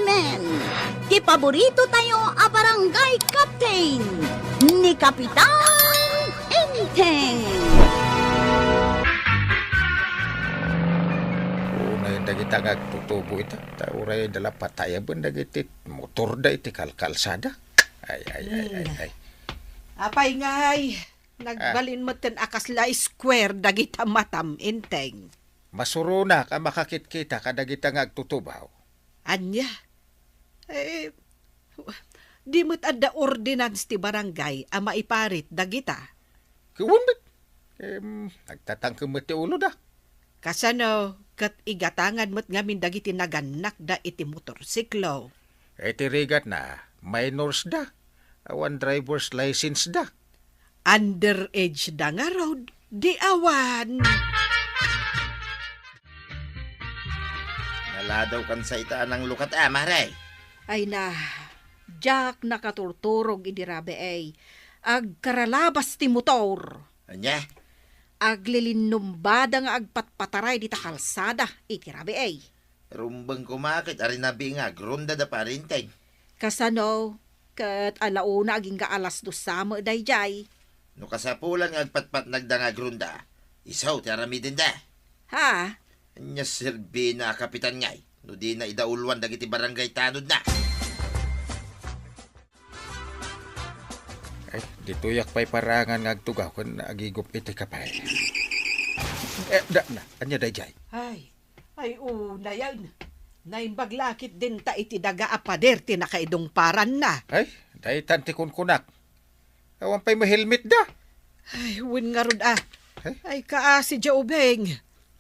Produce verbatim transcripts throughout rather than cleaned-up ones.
Men, ti paborito tayo a barangay captain, ni Kapitan Enteng. Unay dagita nga agtutubo ita, ta uray da la patayaben dagiti motorda iti kalkalsada. Ay, ay, ay, ay, Hmm. ay. Apay ngay, Ah. nagbalin metten a kasla square dagita matam, Enteng. Masuronak a makakitkita kadagita nga agtutubaw. Ania? Eh, di met adda ordinance ti barangay a maiparit dagita. Ket wen met, em, nagtatangkem met ti uloda. Kasano ket igatangan met ngamin dagiti nagannakda iti motorsiklo? Iti rigatna, minors da. Awan driver's license da. Underage da ngarud, di awan. Naladaw kan sa ita a nanglukat a, mare. Ay na, diak nakaturturog idi rabii. Agkaralabas ti motor. Ania? Aglilinumbada nga agpatpataray dita kalsada iti rabii. Rumbeng koma ket arinabi nga agronda da parinteng. Kasano, ket alauna agingga alas dos sa met daydiay. No kasapulan nga agpatpatnagda nga agronda, isu ti aramidenda. Ha? Ania serbina a kapitan ngay, no dina idauluan dagiti barangay tanodna? Ay, ditoyak pay parangan nga agtugaw ken agigup iti kape. Eh, da, na, ania daydiay? Ay, ay, unayen. Naimbag la ketdin ta iti daga a pader ti nakaidungparanna. Ay, daytan ti kunkunak. Awan pay mahelmetda. Ay, wen ngarud a. Eh? Ay, kaasi dia ubing.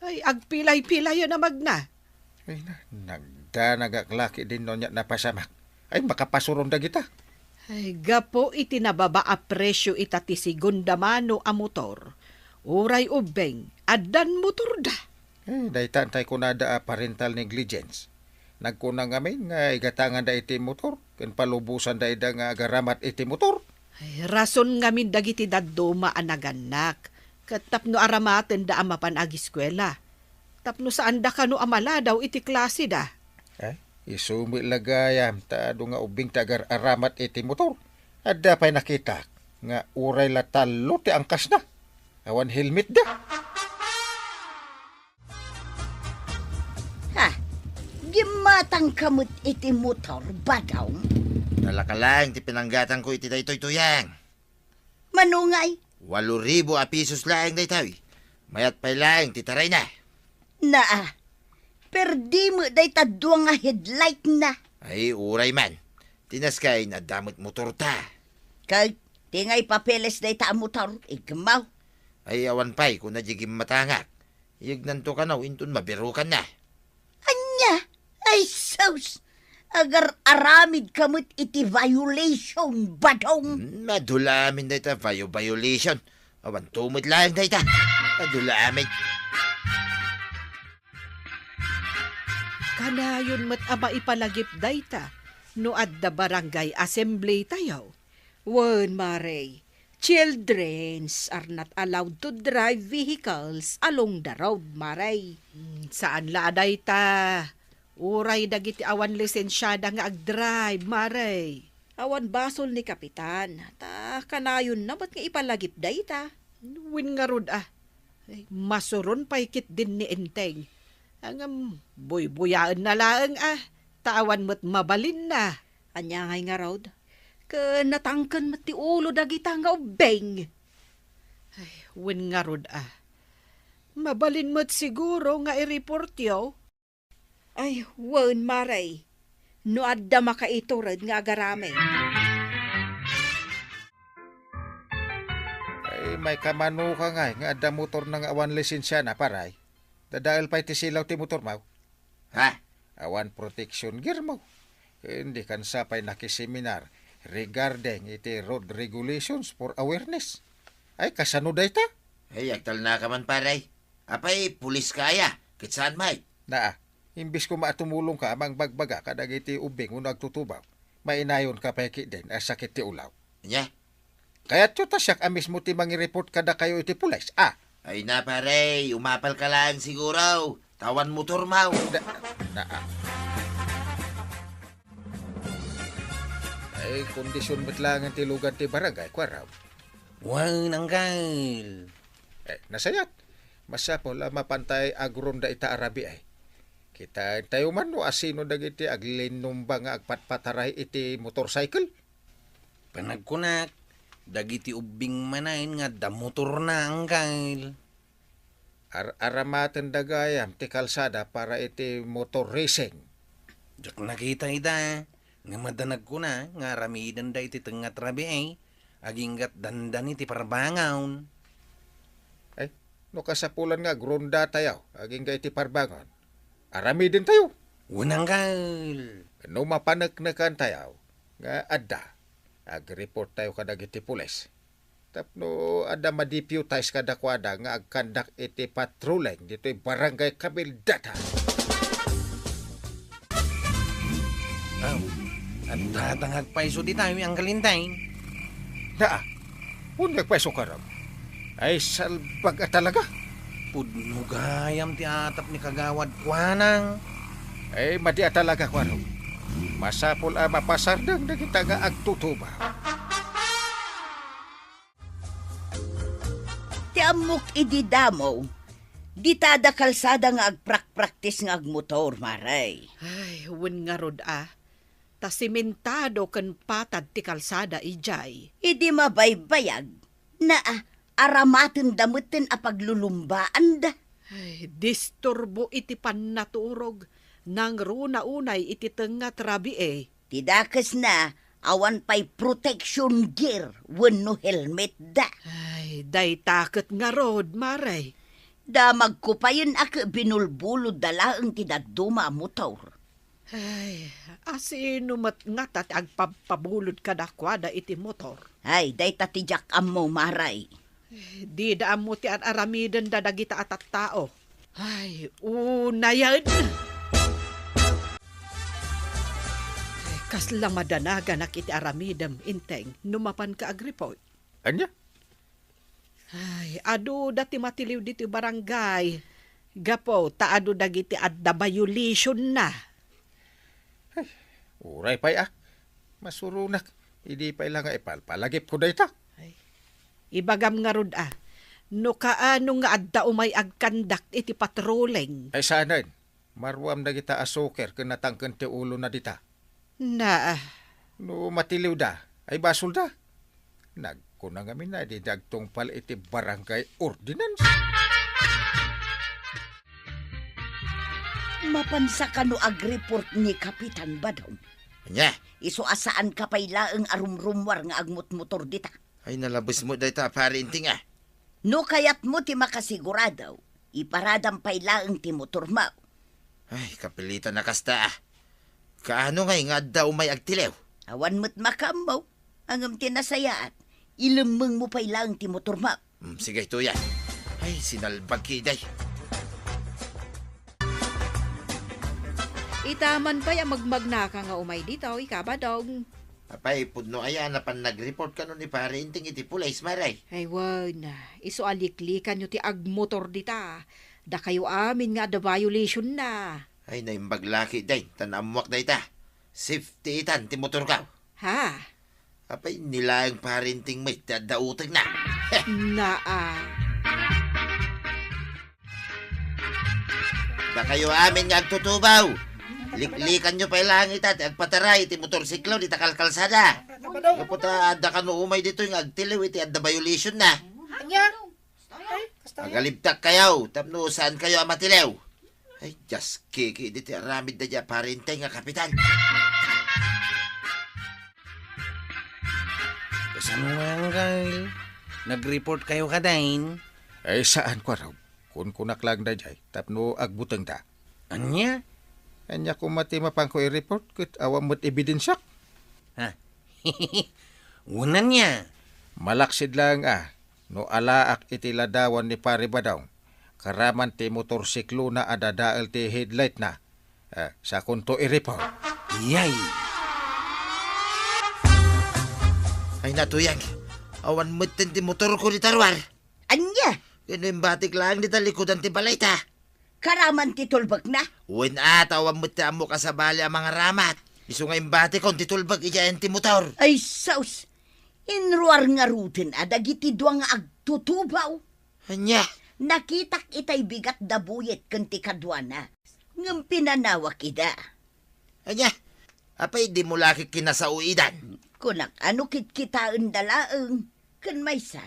Ay, agpilay-pilayen a magna. Ay na, nagdanagak la ketdin no ania napasamak. Ay, makapasuron dagita. Ay, gapu iti nababa a presio ita ti segunda mano a motor. Uray ubing, addan motorda. Eh, dayta tay kunada a parental negligence. Nagkuna ngamin nga igatanganda iti motor, ken palubosanda ida nga agaramat iti motor. Ay, rason ngamin dagiti dadduma a nagannak, ket tapno aramatenda a mapan agiskuela. Tapno saanda kano a maladaw iti klaseda. Eh, isu met la gayam ta adu nga ubing ti agar-aramat iti motor. Adda pay nakitak nga uray la tallo ti angkasna. Awan helmetda. Ha? Gimmatangka met iti motor, Badong? Talaka laeng ti pinanggatangko iti daytoy, Tuyang. Mano ngay? Walo ribu a pisos laeng daytoy. Mayat pay laeng ti tarayna. Naa, perdi met dayta dua nga headlightna. Ay, uray man. Ti naskay, adda met motorta. Ket, ti ngay papeles dayta a motor, igmaw. Ay, awan pay, kuna di gimmatangak. Iyagnanto kano inton mabirukanna. Ania? Ay, sus! Agar-aramidka met iti violation, Badong! Hmm, madula amin dayta vio-, violation. Awan tumod laeng dayta. Madula amin. Kanayon met a maipalagip dayta no adda barangay assembly tayo. Wen, mare, childrens are not allowed to drive vehicles along the road, mare. Hmm, saan la a dayta. Uray dagiti awan lisensiada nga agdrive, mare. Awan basol ni Kapitan, ta kanayonna met nga ipalagip dayta. Wen ngarud a. Ay, masuron pay ketdin ni Enteng. Ngem, buybuyaenna laeng a, ta awan met mabalinna. Ania ngay ngarud? Ket natangken met ti ulo dagita nga ubbing. Ay, wen ngarud a. Mabalin met siguro nga i-reportyo. Ay, wen, mare. No adda makaitured nga agaramid. Ay, maikamanuka ngay nga adda motorna nga awan lisensiana, pare. Dadael pay ti silaw ti motormo. Ha? Awan protection gearmo. Ken dikan sa pay nakiseminar regarding iti road regulations for awareness. Ay, kasano dayta? Ay, agtalnaka man, pare. Apay, pulis ka aya? Ket saan met? Naa, imbes koma a tumulongka a mangbagbaga kadagiti ubbing wenno agtutubaw, mainayonka pay ketdin a sakit ti ulaw. Ania? Kayatyo ta siak a mismo ti mangi-report kadakayo iti pulis, a? Ay na, pare, umapalka laeng siguro. Ta awan motormo. Da-, naa. Eh, kondisyon met laeng ti lugan ti barangay, kuarog. Wen, Angkel. Eh, nasayaat. Masapul a mapantay agronda ita a rabii. Kitaentayo man no asino dagiti aglinnumba nga agpatpataray iti motorcycle. Panagkunak, dagiti ubbing manen nga adda motorna, Angkel. Ar-, aramatenda gayam ti kalsada para iti motor racing. Diak nakita ida, nga madda nagkuna nga aramidenda iti tengnga ti rabii, agingga't dandani ti parbangon. Ay, no kasapulan nga agrondatayo, agingga iti parbangon, aramidentayo. Wen, Angkel. No mapaneknekantayo nga adda, agreporttayo kadagiti pulis. Tapno adda ma-deputize kadakuada nga agkandak iti patrolling ditoy Barangay Kabildata. Aw, adda ta nga agpayso ditayo, Angkel Enteng. Naa, wen nga agpayso, kuarog. Ay, salbag a talaga. Pudno gayam ti atap ni Kagawad Kuanang. Ay, madi a talaga, kuarog. Masapul a mapasardeng dagita nga agtutuba. Ti ammok idi damo, dita adda kalsada nga agprakpraktis nga agmotor, Mare. Ay, wen ngarud a. Ta simentado ken patad ti kalsada idiay. Idi mabaybayag, naa, aramatenda metten a paglulumbaanda. Ay, disturbo iti pannaturog, nangruna unay iti tengnga ti rabii. Ti dakesna, awan pay protection gear wenno helmetda. Ay, dayta ket ngarud, Mare. Damagko payen a ket binulbulodda laeng ti dadduma a motor. Ay, asino met ngata ti agpabpabulod kadakuada iti motor? Ay, dayta ti diak ammo, Mare. Dida ammo ti ar-aramidenda dagita a tattao. Ay, unayen! Ay, kasla madanaganak iti aramidem, Enteng, no mapanka agreport. Ania? Ay, aduda ti matiliw ditoy barangay. Gapu ta adu dagiti adda violationna. Ay, uray pay a. Masuronak. Idi pay la nga ipalpalagipko dayta. Ay, ibagam ngarud a, no kaano nga adda umay agkandak iti patrolling. Ay, saanen. Maruam dagita a suker ken natangken ti ulona dita. Naa. No matiliwda, ay basolda. Nagkuna ngamin a dida agtungpal iti barangay ordinance. Mapansa kano agreport ni Kapitan Badong? Ania? Isu a saanka pay laeng a rumrummuar nga agmutmotor dita. Ay, nalabes met dayta, Pare Enteng, a. No kayatmo ti makasigurado, iparadam pay laeng ti motormo. Ay, kapilitan a kasta, a. Kaano ngay nga adda umay agtiliw? Awan met makaammo. Ngem ti nasayaat, ilemmengmo pay laeng ti motormo. Hmm, sige, tuya. Ay, sinalbag ki, day. Ita man pay a magmagnaka nga umay ditoy, Kabadong. Apay, pudno aya a napan nagreport kano ni Pare Enteng iti pulis, Mare? Ay, wen, isu a liklikanyo ti agmotor dita. Dakayo amin nga adda violationna. Ay, naimbag la ketdin, ta naammoak dayta. Safety itan ti motorko. Ha? Apay, ni laeng Pare Enteng met ti adda utengna. Naa. Dakayo amin nga agtutubaw. Liklikanyo pay laeng ita ti agpataray iti motorsiklo dita kalkalsada. Gapu ta adda kano umay ditoy nga agtiliw iti adda violationna. Ania? Ay, kasta. Agalibtak kayo, tapno saan kayo a matiliw. Ay, just kiki, di ti aramid da dya Pare Enteng nga kapitan. Kasano nga, Angkel? Nagreport kayo kadin? Ay, saan, kuarog. Kunkunak lang da dya, tapno agbuteng da. Ania? Ania koma ti mapanko i-report ket awan met ebidensiak? Ha? Wen ania? Malaksid laeng a, no alaak iti ladawan ni Pare Badong, karaman ti motorsiklona a dadael ti headlightna. Eh, sakonto i-report. Yay! Ay, natuyag. Awan metten ti motorko dita ruar. Ania? Ken no imbatik laeng dita likudan ti balayta. Karaman ti tulbekna? Wen a, ta awan met ti ammok a sabali a mangaramat. Isu nga imbatikon ti tulbek idiay ti motor. Ay, sus! Inruar ngaruden a dagiti dua nga agtutubaw. Ania? Nakitak itay bigat da Buyet ken ti kaduana, ngem pinanawak ida. Ania? Apay dimo la kinasaoidan? Kunak, ano kitkitaenda laeng? Ken maysa,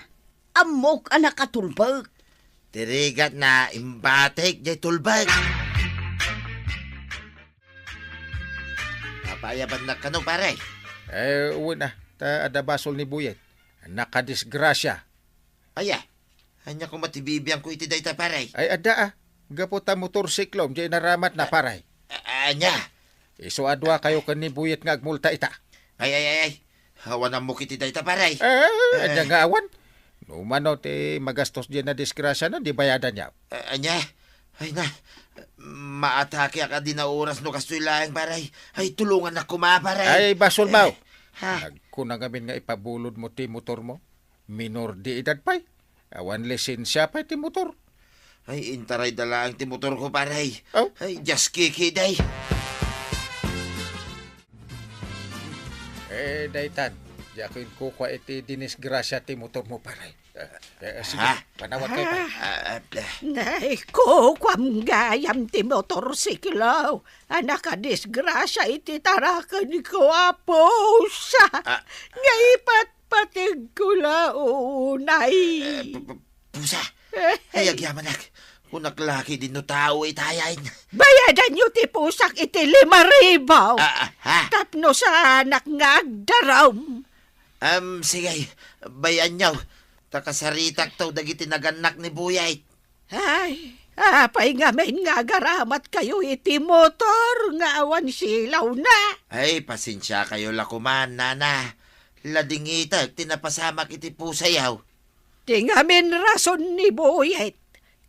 ammok a nakatulbek. Ti rigatna, imbatik diay tulbek. Papayabannak kano, pare? Eh, wen a, ta adda basol ni Buyet. Nakadisgrasia. Aya, ania koma ti bibiangko iti dayta, pare? Ay, adda a. Gapu ta motorsiklom diay naramatna, pare. A-, ania? Isu a duakayo ken ni Buyet nga agmulta ita. Ay, ay, ay, ay. Awan ammok iti dayta, pare. Eh, adda nga awan. No mano ti magastos diay a disgrasiana, di bayadanyo. A-, ania? Ay na, maatakeak a di naoras no kastoy laeng, pare. Ay, tulongannak koma, pare. Ay, basolmo. Eh, ha? Nagkuna ngamin nga ipabulodmo ti motormo. Minor de edad pay. Awan lisensia pay ti motor. Ay, intarayda laeng ti motorko, pare. Oh? Ay, just kiki, day. Eh, daytan, diak inkukua iti dinisgrasia ti motormo, pare. Eh, eh, sige, ha? Panawagkayo, pare. Ah, ah, ah. Nay, kukuam gayam ti motorsiklo a nakadisgrasia iti tarakenko a pusa. Ah. Nga ipatpategko la unay. Eh, pu-, pu-, pusa? Eh. Ay, agyamanak. Kunak la ketdin no tao itayen. Bayadanyo ti pusak iti lima ribu. Ah, ah, ha? Tapno saanak nga agdarum. Am, sige, bay-anyo. Ta kasaritakto dagiti nagannak ni Buyet. Ay, apay ngamin nga agaramatkayo iti motor nga awan silawna? Ay, pasensiakayo la koman, nana. Ladingitek ti napasamak iti pusayo. Ti ngamin rason ni Buyet,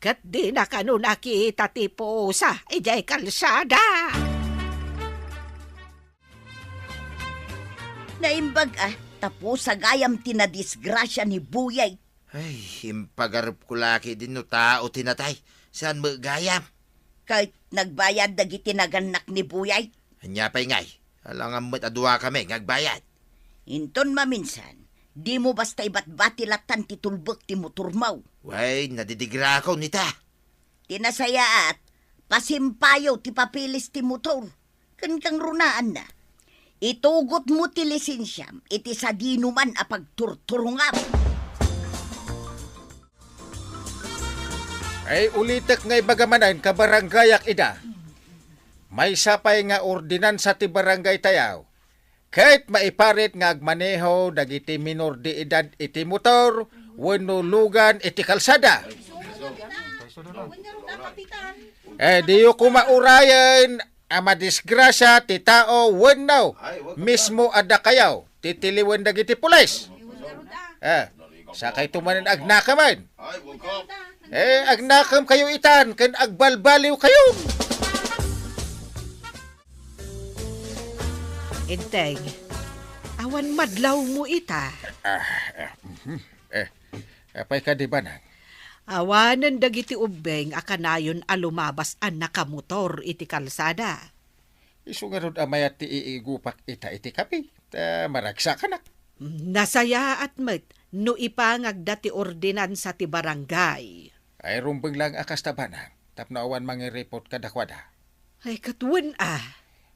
ket dina kano nakita ti pusa idiay kalsada. Naimbag a, ta pusa gayam ti nadisgrasia ni Buyet. Ay, impagarupko la ketdin no tao ti natay. Saan met gayam? Ket nagbayad dagiti nagannak ni Buyet? Ania pay ngay? Alangan met a duakami nga agbayad. Inton maminsan, dimo basta ibatbati lattan ti tulbek ti motormo. Wen, nadidigrakon ita. Ti nasayaat, pasimpayo ti papeles ti motor ken kangrunaanna. Itugotmo ti lisensiam iti sadinoman a pagturturongam. Ay, ulitek nga ibaga manen, kabarangayak ida. Maysa pay nga ordinansa ti barangay tayo, ket maiparit nga agmaneho dagiti minor de edad iti motor wenno lugan iti kalsada. Eh, diyo koma urayen a madisgrasia ti tao wenno mismo a dakayo ti tiliwen dagiti pulis. Eh, sakayto manen agnakemen. Eh, agnakem kayo itan ken agbalbaliw kayo. Enteng, awan madlawmo ita. Ah, ah, mhm. Eh, apay kadi, Banang? Awanen dagiti ubbing a kanayon a lumabas a nakamotor iti kalsada. Isu ngarud a mayat ti iigupak ita iti kape, ta maragsakanak. Nasayaat met no ipangagda ti ordinansa ti barangay. Ay, rumbeng lang a kasta, Banang, tapno awan mangi-report kadakuada. Ay, ket wen a.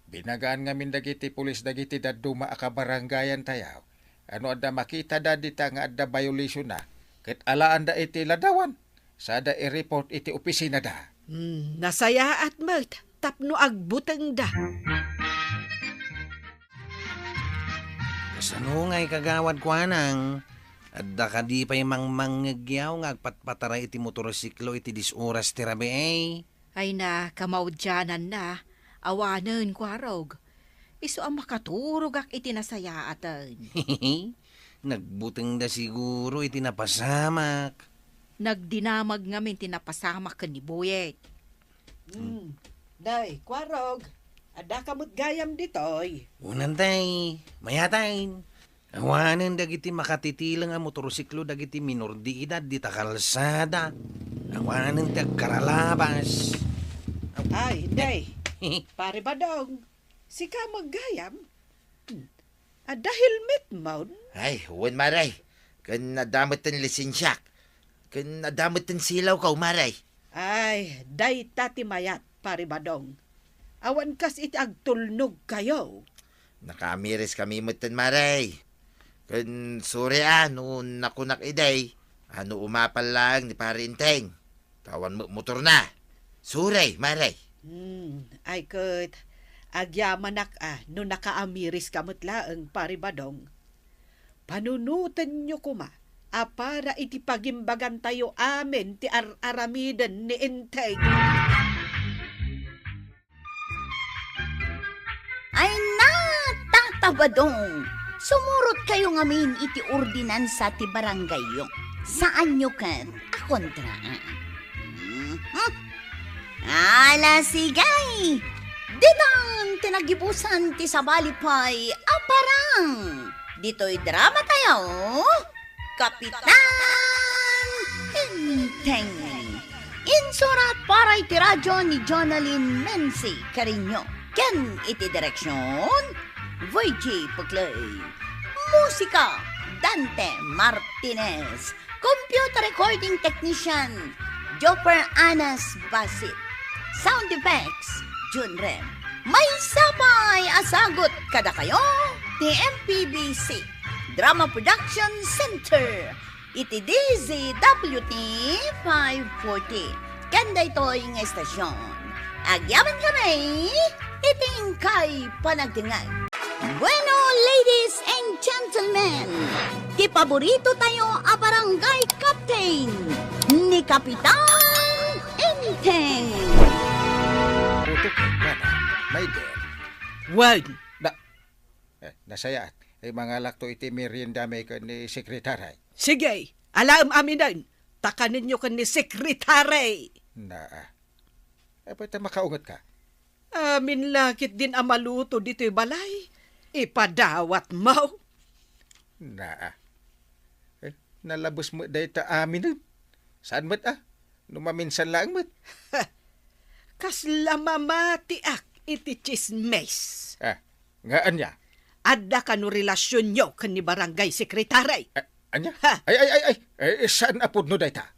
Binagaan ngamin dagiti pulis dagiti dadduma a kabarangayan tayo. Ano adda makitada dita nga adda violation na, ket alaanda iti ladawan, sada i-report iti opisinada. Hmm, nasayaat met tapno agbutengda. Kasano ngay kagawad kuanang, adda kadi pay mangmangngegyaw nga agpatpataray iti motorsiklo iti dis oras ti rabii? Ay na, kamaudiananna, awanen, Kuarog. Isu a makaturogak iti nasayaaten. Nagbutengda siguro iti napasamak. Nagdinamag ngamin ti napasamak ken ni Buyet. Hmm. Day, Kuarog, adda ka met gayam ditoy? Unantay, mayatayn. Awanen dagiti makatitileng a motorsiklo dagiti minor de edad dita kalsada. Awanen ti agkaralabas. Ay, day. Pare Badong. Sika met gayam? Hmm. Adda helmet mo? Ay, wen, Mare. Ken adda met ti lisensiak. Ken adda met ti silawko, Mare. Ay, dayta ti mayat, Pari Badong. Awan kas iti agtulnogkayo. Nakaamiriskami metten, Mare. Ken sorry a no nakunak idi a no umapal laeng ni Pari Enteng. Ta awan met motorna. Sorry, Mare. Hmm, ay ket, agyamanak a no nakaamiriska met laeng, Pari Badong. Panunotenyo koma a para iti pagimbagantayo amin ti ar-aramiden ni Enteng. Ay na, Tata Badong! Sumurotkayo ngamin iti ordinansa ti barangayyo. Saanyo ket a kontraan. Mhm. Ala, sige! Ditan ti nagibusan ti sabali pay a parang. Ditoy drama tayo, Kapitan Enteng. Insurat para iti radyo ni Jonalyn Menzi Cariño. Ken iti direksyon, Virgie Puclay. Musika, Dante Martinez. Computer recording technician, Jopper Anas Basit. Sound effects, Jun Rem. Maysa pay a sagut kadakayo ti M P B C Drama Production Center iti D Z W T five forty. Ken daytoy nga estasyon, agyaman kami iti inkay panagdengngeg. Bueno, ladies and gentlemen, ti paborito tayo a barangay captain, ni Kapitan Enteng. Puto ka, Bana, my dear. Wen. Na, eh, nasayaat. Eh, mangalakto iti merienda mi ken ni Sekretary. Sige, alaem aminen. Ta kanenyo ken ni Sekretary. Naa. Apay ta makaungetka? Amin la ketdin a maluto ditoy balay, ipadawatmo. Naa. Eh, nalabes met dayta aminen. Saan met a? No maminsan laeng met. Kasla mamatiak iti tsismis. Ah, nga ania? Adda kano relasionyo ken ni barangay sekretary? Ah, ania? Ha? Ay, ay, ay, ay. Eh, saan a pudno dayta?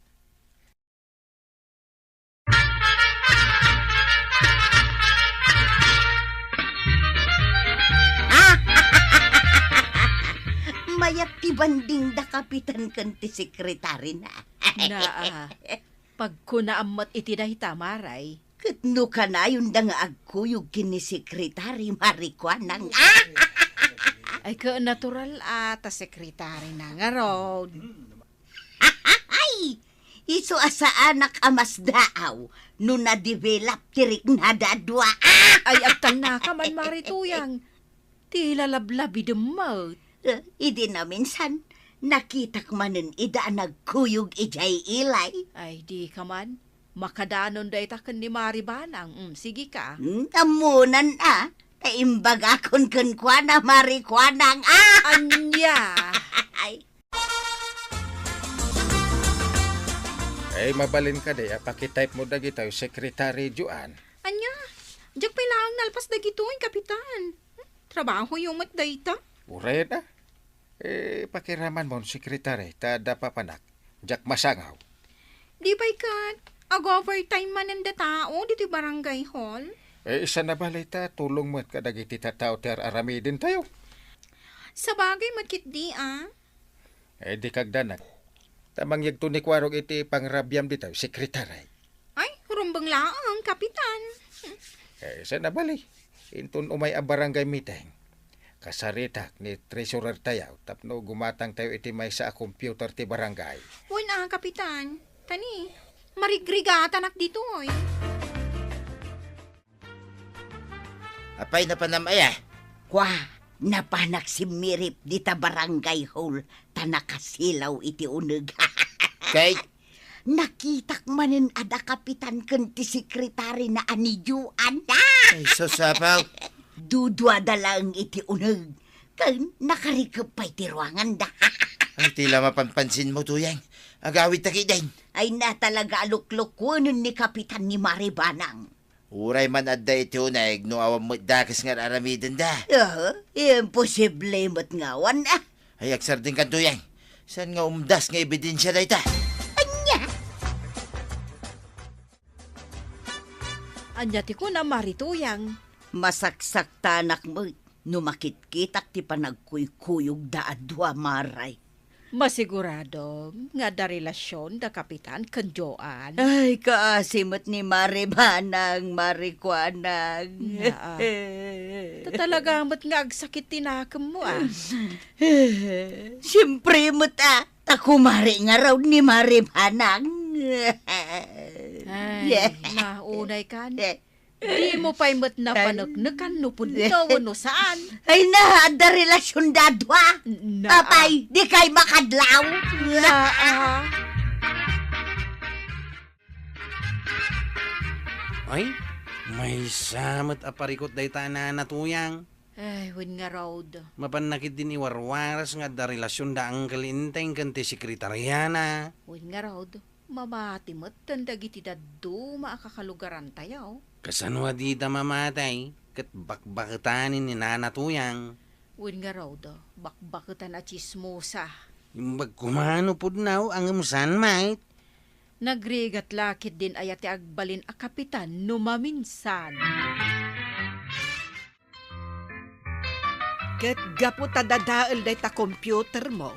Mayat ti banding da kapitan ken ti sekretarina. Naa, pagkunaam met iti dayta, Maray. Ket no kanayonda nga agkuyog ken ni sekretari, marikuanang. Ay, ket natural a ta sekretarina ngarud. Ay! Isu a saanak a masdaaw no na-develop ti riknada a dua. Ay, agtalnaka man, Mari Tuyang. Ti lalablabidem met. Eh, idi naminsan, nakitak manen ida a nagkuyog idiay ilay. Ay, di ka man. Makadanon dayta ken ni Mari Banang. Mm, sige ka. Hmm, ammonan a. Ta imbagakon kenkuana, marikuanang. Ah! Ania? Ay. Ay, mabalin kadi a pakitype mo dagitoy, Secretary Joan. Ania? Diak pay laeng nalpas dagitoy, Kapitan. Trabahoyo met dayta. Uray a. Eh, pakiramanmon, Secretary, ta adda papanak. Diak masangaw. Di pay ket, ag-overtime manen da tao ditoy barangay hall? Eh, saan a bale ta tulong met kadagiti tattao ti ar-aramidentayo. Sabagay met ketdi a. Eh, di kagdanak. Ta mangyegto ni Kuarog iti pangrabiam ditoy, Secretary. Ay, rumbeng laeng, Kapitan. Eh, saan a bale? Inton umay a barangay meeting, kasaritak ni treasurer tayo tapno gumatang tayo iti maysa a computer ti barangay. Wen a, Kapitan. Tani, marigrigatanak ditoy. Apay, napanam aya? Kua, napanak simmirip dita barangay hall ta nakasilaw iti uneg. Kay? Nakitak manen a da kapitan ken ti sekretarina a ni Joan. Ay, sus, apaw. Duduada laeng iti uneg. Ken nakarikep pay ti ruanganda. Ay, ti la mapanpansinmo, Tuyang. Agawidta ketdin. Ay, na talaga a luklukuenen ni Kapitan ni Mari Banang. Uray man adda iti uneg no awan met dakes nga ar-aramidenda. Aha, imposible met nga awan, ah. Ay, agsardengkan, Tuyang. Saan nga umdas nga ebidensia dayta? Ania? Ania ti kunam, Mari Tuyang? Masaksaktanak met no makitkitak ti panagkuykuyogda a dua, Mari. Masigurado nga adda relasion da Kapitan ken Joan. Ay, kaasi met ni Mari Banang, Mari Kuanang. Naa. Ta talaga met nga agsakit ti nakemmo, ah. Siempre met, ah. Ta kumare ngarud ni Mari Banang. Ay, naunay kan. Dimo pay met napaneknekan no pudno wenno saan. Ay na, adda relasionda a dua. Naa. Apay, dikay makadlaw. Naa. Ay, maysa met a parikut dayta a Nana Tuyang. Ay, wen ngarud. Mapanna ketdin iwarwaras nga adda relasionda Uncle Enteng ken ti sekretariana. Wen ngarud. Mamati metten dagiti dadduma a kakalugarantayo. Kasano a dida mamati ket bakbaketanen ni Nana Tuyang? Wen ngarud, bakbaketan a tsismosa. Imbag koma no pudno, ngem saan met? Nagrigat la ketdin aya ti agbalin a kapitan no maminsan. Ket gapu ta dadael dayta computermo,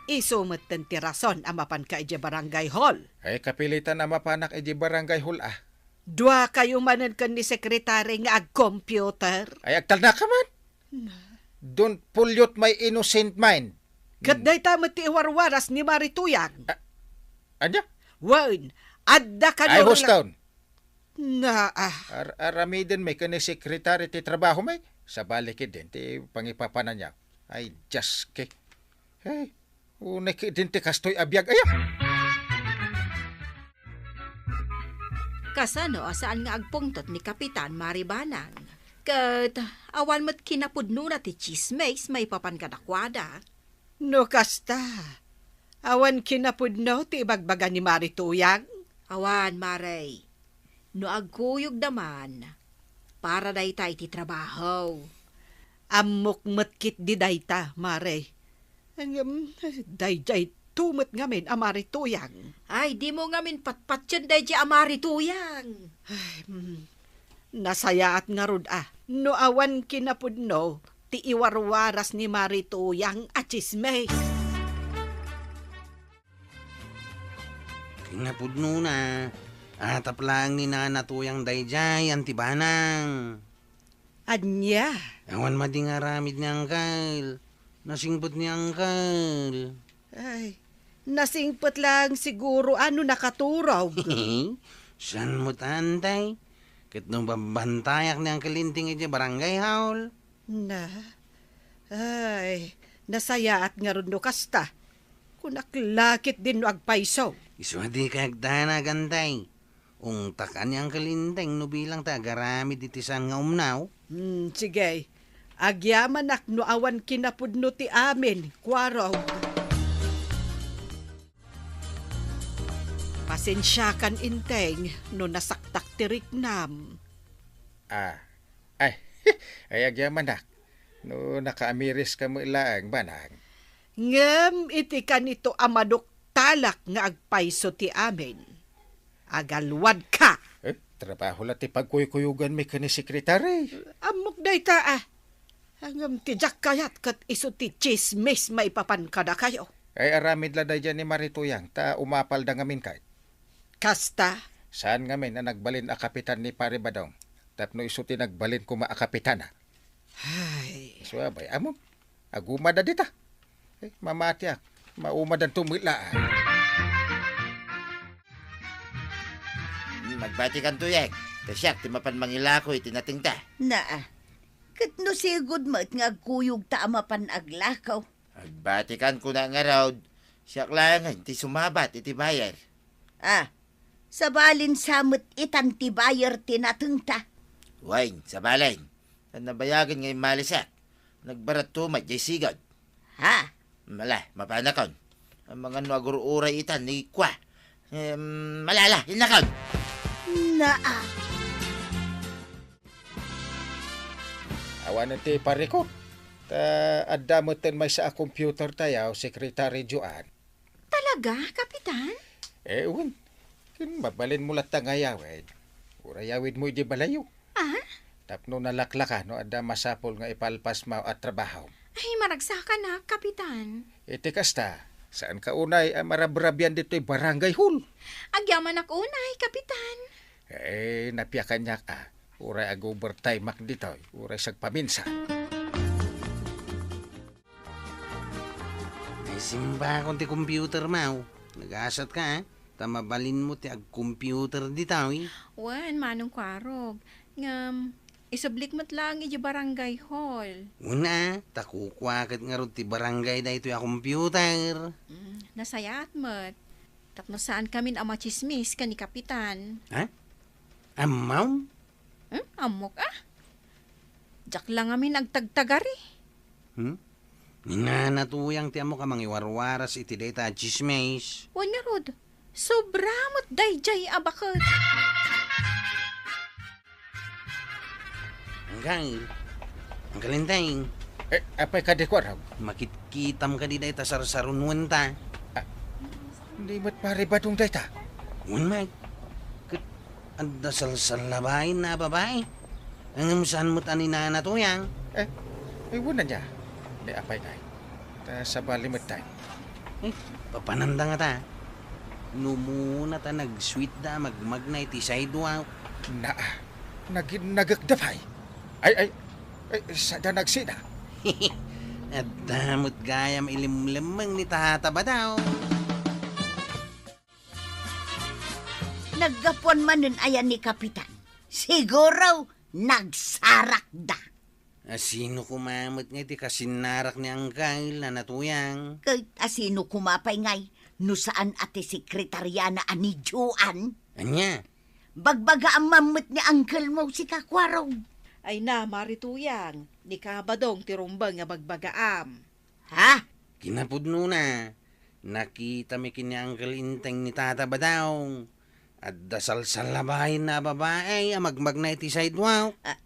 isu metten ti rason a mapanka idiay barangay hall. Ay, kapilitan a mapanak idiay barangay hall, ah. Duakayo manen ken ni sekretari nga agcomputer? Ay, agtalnaka man. Na. Don't pollute my innocent mind. Ket Hmm. dayta met ti iwarwaras ni Mari Tuyang. Ah, ania? Wen, adda kano Ay, la- huston. Na, ah. Ar-, aramiden mi ken ni sekretari ti trabaho mi. Sabali ketdin ti pangipapananyo. Ay, Dios ke. Hey, unay ketdin ti kastoy a biag aya. Kasano a saan nga agpungtot ni Kapitan Mari Banang? Ket awan met kinapudnona ti tsismis maipapan kadakuada. No kasta, awan kinapudno ti ibagbaga ni Mari Tuyang? Awan, Mari. No agkuyogda man, para dayta iti trabaho. Ammok met ketdi dayta, Mari. Ngem, daydiay to met ngamin a Mari Tuyang. Ay, dimo ngamin patpatien daydiay a Mari Tuyang. Ay, mm. Nasayaat ngarud a no awan kinapudno ti iwarwaras ni Mari Tuyang a tsismis. Kinapudnona, atap laeng ni Nana Tuyang daydiay, Anti Banang. Ania? Awan madi nga aramid ni Angkel. Nasingpet ni Angkel. Ay, nasingpet laeng siguro a no nakaturog. Saan met, Antay? Ket no babbantayak ni Angkel Inting idiay barangay hall. Na, ay, nasayaat ngarud no kasta. Kunak la ketdin no agpayso. Isu a dikay agdanag, Antay. Ungtak a ni Angkel Inting no bilang ta agaramid iti saan nga umnaw. Hmm, sige. Agyamanak no awan kinapudno ti amin, kuarog. Pasensiakan, Inting, no nasaktak ti riknam. Ah, ay, ay, agyamanak. No nakaamiriska met laeng, Banang. Ngem iti kanito a maduktalak nga agpayso ti amin, agalwadka. Eh, trabaho la ti pagkuykuyoganmi ken ni sekretari. Ammok dayta, ah. Ngem ti diak kayat ket isu ti tsismis maipapan kadakayo. Ay, aramid la daydiay ni Mari Tuyang, ta umapalda ngamin kay. Kasta? Saan ngamin a nagbalin a kapitan ni Pare Badong, tapno isu ti nagbalin koma a kapitana. Ay. Suabay, amom, agumada dita. Eh, mamatiak, maumadan tumila. Hmm, magbatikan, Tuyang. Ta siak ti mapan mangilako iti natengta. Naa. Ket no sigud met nga agkuyogta a mapan aglakaw. Agbatikan kuna ngarud, siak laengen ti sumabat iti buyer. Ah, sabalin sa met itan ti buyer ti natengta. Wen, sabalin. Ta nabayagen nga immalisak. Nagbaratto met jay sigud. Ha? Mala, mapanakon. Amangan no agur-uray itan ni Kwa. Em, malala, innakon. Naa. Awanen ti parikot. Ta adda metten maysa a computer tayaw, Secretary Joan. Talaga, Kapitan? Eh, wen. Ken mabalinmo latta nga ayawid. Uray awidmo idi balayyo. Ah? Tapno nalaklaka no adda masapul nga ipalpasmo a trabaho. Ay, maragsakanak, Kapitan. Iti kasta, saanka unay a marabrabian ditoy barangay hall? Agyamanak unay, Kapitan. Eh, napiakaniak a. Uray ag-overtime-ak ditoy, uray sagpaminsan. Ay, simbakon ti computer mo. Nagasatka, a. Ta mabalinmo ti ag-computer ditoy. Wen, Manong Kuarog. Ngem, isublik met laeng idiay barangay hall. Wen a, ta kukua ket ngarud ti barangay daytoy a computer. Mm, nasayaat met. Tapno saankamin a machismis ken ni Kapitan. Ha? Ammom? Hmm? Ammok, a? Diak la ngamin agtagtagari. Hmm? Ni Nana Tuyang ti ammok a mangiwarwaras iti dayta a tsismis. Wen ngarud, sobra met daydiay a baket. Angkal, Angkal Enteng. Eh, apay kadi, Kuarog? Makitkitam kadi dayta sarsarunuenta. Ah, di met Pari Badong dayta? Wen met. Ket adda salsallabainna a babai. Ngem saan met a ni Nana Tuyang? Eh, eh, wen ania. Ni apay ngay. Ta sabali met tayo. Eh, papananda ngata. No umuna ta nag-sweet da a magmagna iti sidewalk. Naa, naginnagek da pay. Ay, ay, ay, sada nagsina. Adda met gayam ilimlemmeng ni Tata Badong. Naggapuan manen aya ni Kapitan? Siguro, nagsarakda. Asino koma met ngay ti kasinnarak ni Angkal, Nana Tuyang? Ket asino koma pay ngay no saan a ti sekretariana a ni Joan? Ania? Bagbagaam man met ni Angkelmo, sika Kuarog. Ay na, Mari Tuyang, ni Ka Badong ti rumbeng nga bagbagaam. Ha? Kinapudnona, nakitami ken ni Angkel Enteng ni Tata Badong. Adda salsallabainna a babai a magmagna iti sidewalk. Ah,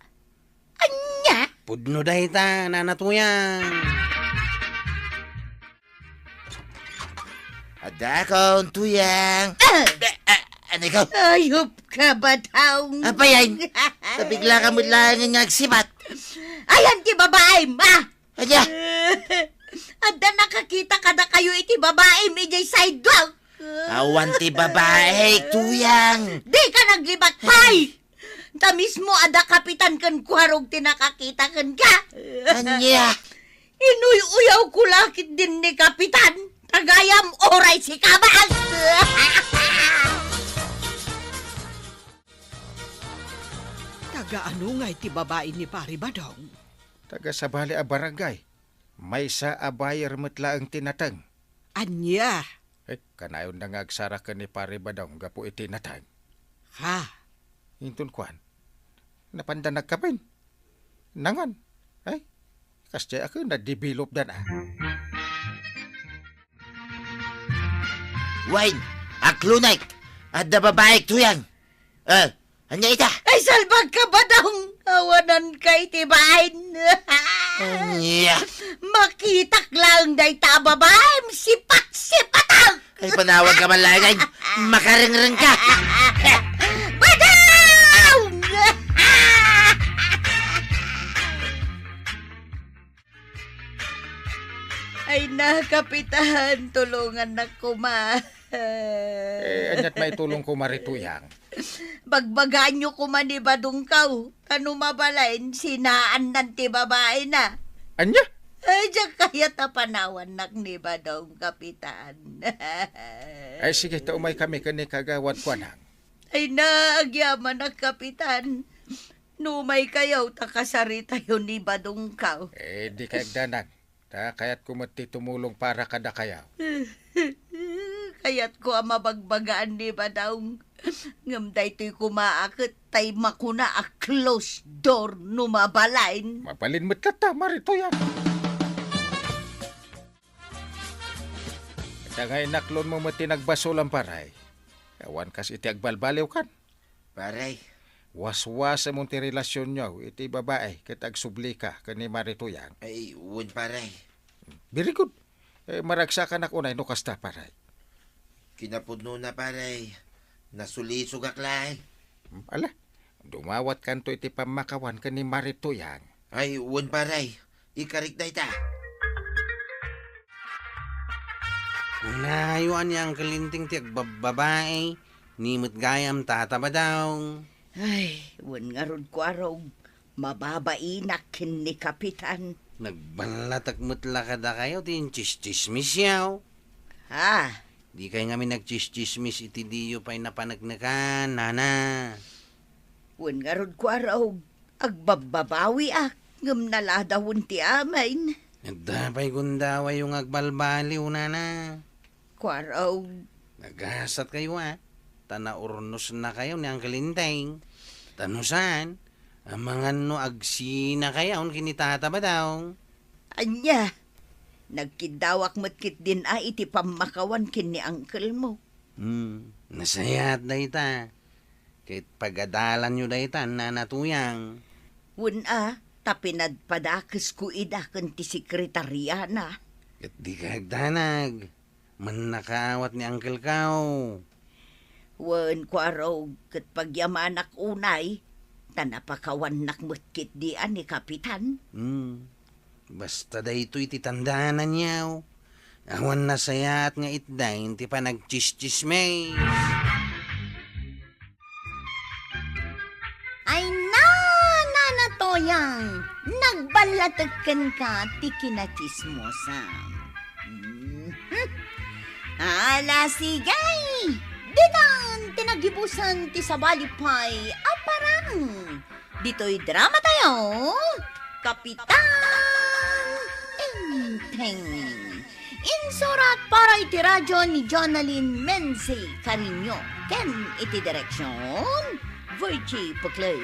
ania? Pudno dayta, Nana Tuyang. Adda akon, Tuyang. Ah! Eh, ah, ano ikaw? Ayop ka, Badong. Apay, ay, nabigla ka met laeng nga agsibat. Ayan ti babaim, ah! Ania? Adda nakakita kadakayo iti babaim idiay sidewalk. Awan ti babai, Tuyang. Di ka naglibat pay! Ta mismo a da Kapitan ken Kuarog ti nakakita kenka. Ania? Inuy-uyaw ko la ketdin ni Kapitan. Tagayam oray si Kabal. Taga ano nga iti babai ni Pari Badong? Taga sabali a barangay. Maysa a buyer met laeng ti nateng. Ania? Eh, kanayonda nga agsarak ken ni Pari Badong gapu iti nateng. Ha? Inton kuan, napanda nagkapen. Nangan. Ay, kasdiay a ken na-develop dan a. Wine, aklunek, adda babaik tuyang. Eh, Ania ita? Ay, salbag ka, Badong! Awanan ka iti bain! Ania? Makitak laeng dayta a babaim, sipat-sipatak! Ay, panawag ka man laeng, ay, makarengreng ka! Badong! Ay na, Kapitan, tulongannak koma. Eh, aniat maitulongko, Mari Tuyang? Bagbagaanyo koma ni Badong kaw, ta no mabalin, sinaannan ti babaina. Ania? Ay, diak kayat a panawannak ni Badong, Kapitan. Ay, sige, ta umaykami ken ni Kagawad Kuanang. Ay na, agyamanak, Kapitan. No umaykayo, ta kasaritayo ni Badong kaw. Eh, di kay agdanag. Ta kayatko met ti tumulong para kadakayo. Kayatko a mabagbagaan ni Badong. Ngem daytoy koma a ket tay makuna a closed door no mabalin. Mabalin met latta, Mari Tuyang. Ta nga inaklonmo met ti nagbasolan, pare. Awan kas iti agbalbaliwkan. Pare. Waswasemon ti relasionyo iti babai ket agsublika ken ni Mari Tuyang. Ay, wen, pare. Very good. Eh, maragsakanak unay no kasta, pare. Kinapudnona, pare. Nasulisogak laeng. Hmm, ala, dumawatkanto iti pammakawan ken ni Mari Tuyang. Ay, wen, pare. Ikarik dayta. Kunayo a ni Uncle Enteng ti agbabbabai, ni met gayam tatabadaw. Ay, wen ngarud, Kuarog, mababainak ken ni Kapitan. Nagballatek met la kadakayo ti intsistsismisyo. Ha? Dikay ngamin nagtsistsismis iti diyo pay napaneknekan, nana. Wen ngarud, Kuarog, agbabbabawiak, ngem naladawen ti amin. Adda pay gundawayyo nga agbalbaliw, nana. Kuarog. Nagasatkayo, a, ta naurnosnakayo ni Uncle Enteng. Ta no saan, amangan no agsinakayaon ken ni tatabadaw. Ania? Nagkiddawak met ketdin a iti pammakawan ken ni uncle mo. Hmm, nasayaat dayta. Ket pagadalanyo dayta, Nana Tuyang. Wen a, ta pinadpadakesko ida ken ti sekretariana. Ket dika agdanag. Mannakaawat ni Uncle Kao. Wen, Kuarog, ket pagyamanak unay, ta napakawannak met ketdi a ni Kapitan. Hmm. Basta daytoy ti tandananyo. Awan nasayaat nga itdin ti panagtsistsismis. Ay na, Nana Toyang, nagballatek kenka ti kinatsismosam. Mhm. Ala, sige! Ditan ti naggibusan ti sabali pay a parang. Ditoy drama tayo, Kapitan Enteng. Insurat para iti radyo ni Jonalyn Menzi Cariño ken iti direksyon, Virgie Puclay.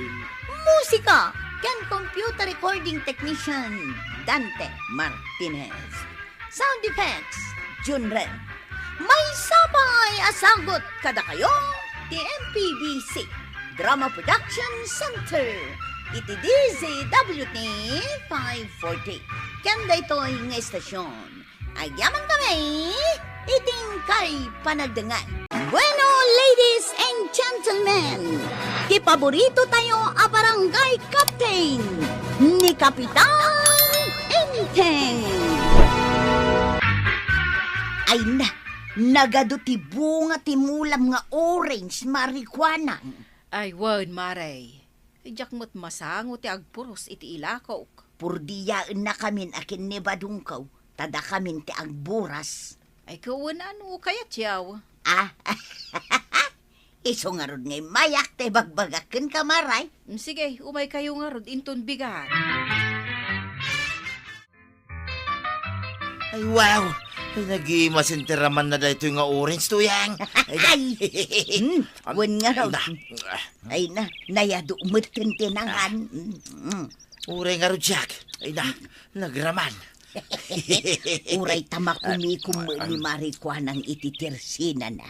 Musika ken computer recording technician, Dante Martinez. Sound effects, Junren. Maysa pay a sagut kadakayo ti M P B C Drama Production Center iti D Z W T five forty. Ken daytoy nga istasyon, agyaman kami iti inkay panagdengngeg. Bueno, ladies and gentlemen, ti paborito tayo a barangay captain, ni Kapitan Enteng. Ay na, nagadu ti bunga ti mulam nga orange, Mari Kuanang. Ay, wen, Mare. Diak met masango ti agpuros iti ilakok. Purdiyaennakamin a ken ni badongko, ta dakamin ti agburas. Ay, kawen a no kayatyo. Ah, isu ngarud nga immayak ti ibagbagak kenka, Mare. Mm, sige, umaykayo ngarud inton bigat. Ay, wow! Ay, nagimasin ti ramanna daytoy nga orange, Tuyang. Ay, hmm, wen ngarud. Ay na, nayadu metten ti nangan. Mm, mm. Uray ngarud siak. Ay na, nagraman. Uray ta makumikom ni Mari Kuanang iti tersinana.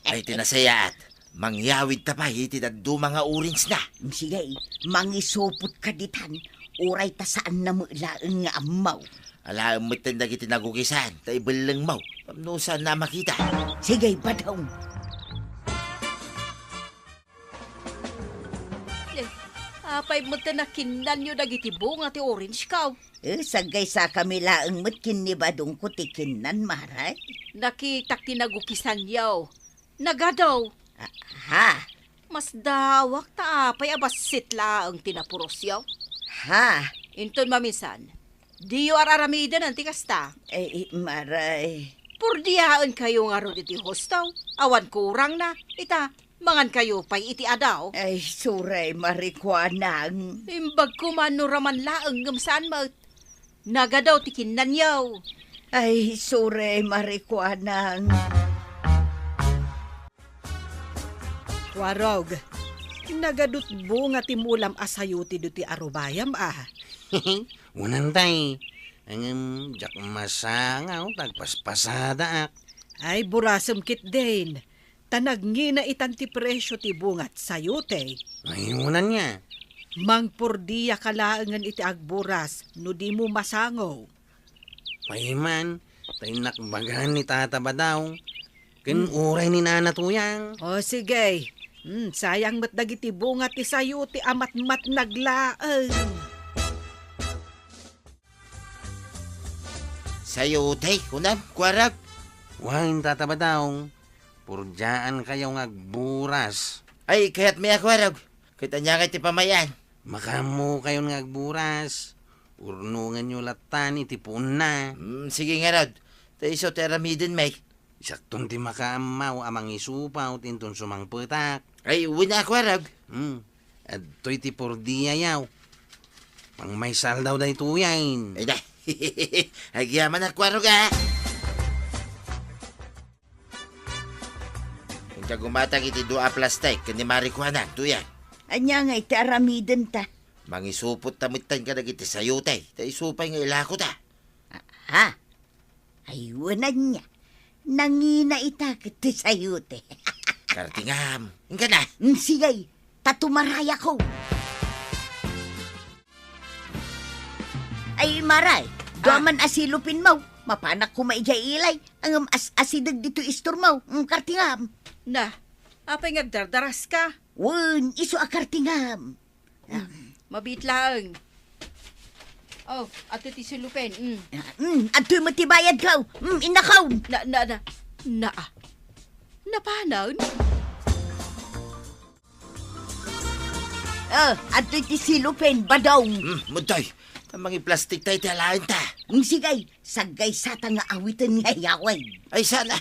Ay, ti nasayaat. Mangyawidta pay iti dadduma nga orange na. Sige, mangisupotka ditan. Uray ta saanna met laeng nga ammo. Alaem metten dagiti nagukisan, ta ibellengmo. Tapno saanna a makita. Sige, badong. Eh, apay metten a kinnanyo dagiti bunga ti orange, kaw? Eh, saggaysakami laeng met ken ni badongko ti kinnan, Mare. Nakitak ti nagukisanyo. Nagadu. Ah, ha? Masdawak ta apay a bassit laeng ti napurosyo. Ha? Inton mamisan, diyo ar-aramiden ti kasta. Ay, Mare. Purdiyaenkayo ngarud iti husto. Awan kurangna. Ita, mangankayo pay iti adu. Ay, sorry, Mari Kuanang. Imbag koma no raman laeng ngem saan met. Nagadu ti kinnanyo. Ay, sorry, Mari Kuanang. Warog, nagadut bunga ti mulam a sayo ti duti a rubayam, a. Wen, tay. Ngem, diak masango ta agpaspasadaak. Ay, burasem ketdin. Ta nagngina itan ti presio ti bunga ti sayote. Ay, unanna. Mangpurdiyaka laengen iti agburas no dimo masango. Pay man, ta innak bagan ni Tata Badaw, ken Hmm. uray ni Nana Tuyang. O, sige. Hmm, sayang met dagiti bunga ti sayote a matmatnag laeng. Sayote, kunam, Kuarog? Wen, Tata Badaw, purdiaankayo nga agburas. Ay, kayatmi a, Kuarog. Ket ania ngay ti pamay-an? Makaammokayon nga agburas. Urnonganyo lattan iti puonna. Hmm, sige ngarud. Ta isu ti aramidenmi. Isakton ti makaammo a mangisupaw ti inton sumangpetak. Ay, wen a, Kuarog. Hmm. Adtoy ti purdiayo. Pangmaysa aldaw daytoyen. Ay, da. Agyaman a, Kuarog, a. Inka gumatang iti dua a plastik ken ni Mari Kuanang, Tuyang. Ania ngay ti aramidenta? Mangisupot ta metten kadagiti sayote, ta isu pay nga ilako ta. Ha? Ay, wen ania. Nangina ita ket ti sayote. Kartingam. Inka na. Mm, sige, ta tumarayakon. Ay, Maray, dua Ah. man a silupinmo. Mapanak koma idiay ilay. Ngem as-asideg ditoy istormo. Mm, kartingam. Na, apay nga agdardaraska? Wen, isu a kartingam. Mm, mabiit laeng. Oh, adtoy ti silupin. Mm. Mm, adtoy met ti bayadko. Mm, innakon. Na, na, na, na, ah. Napanan? Oh, adtoy ti silupin, Badong. Mm, mudtoy. Ta mangiplastik ta iti alaenta. Mm, sige, saggaysata nga awiten nga yaway. Ay, sana.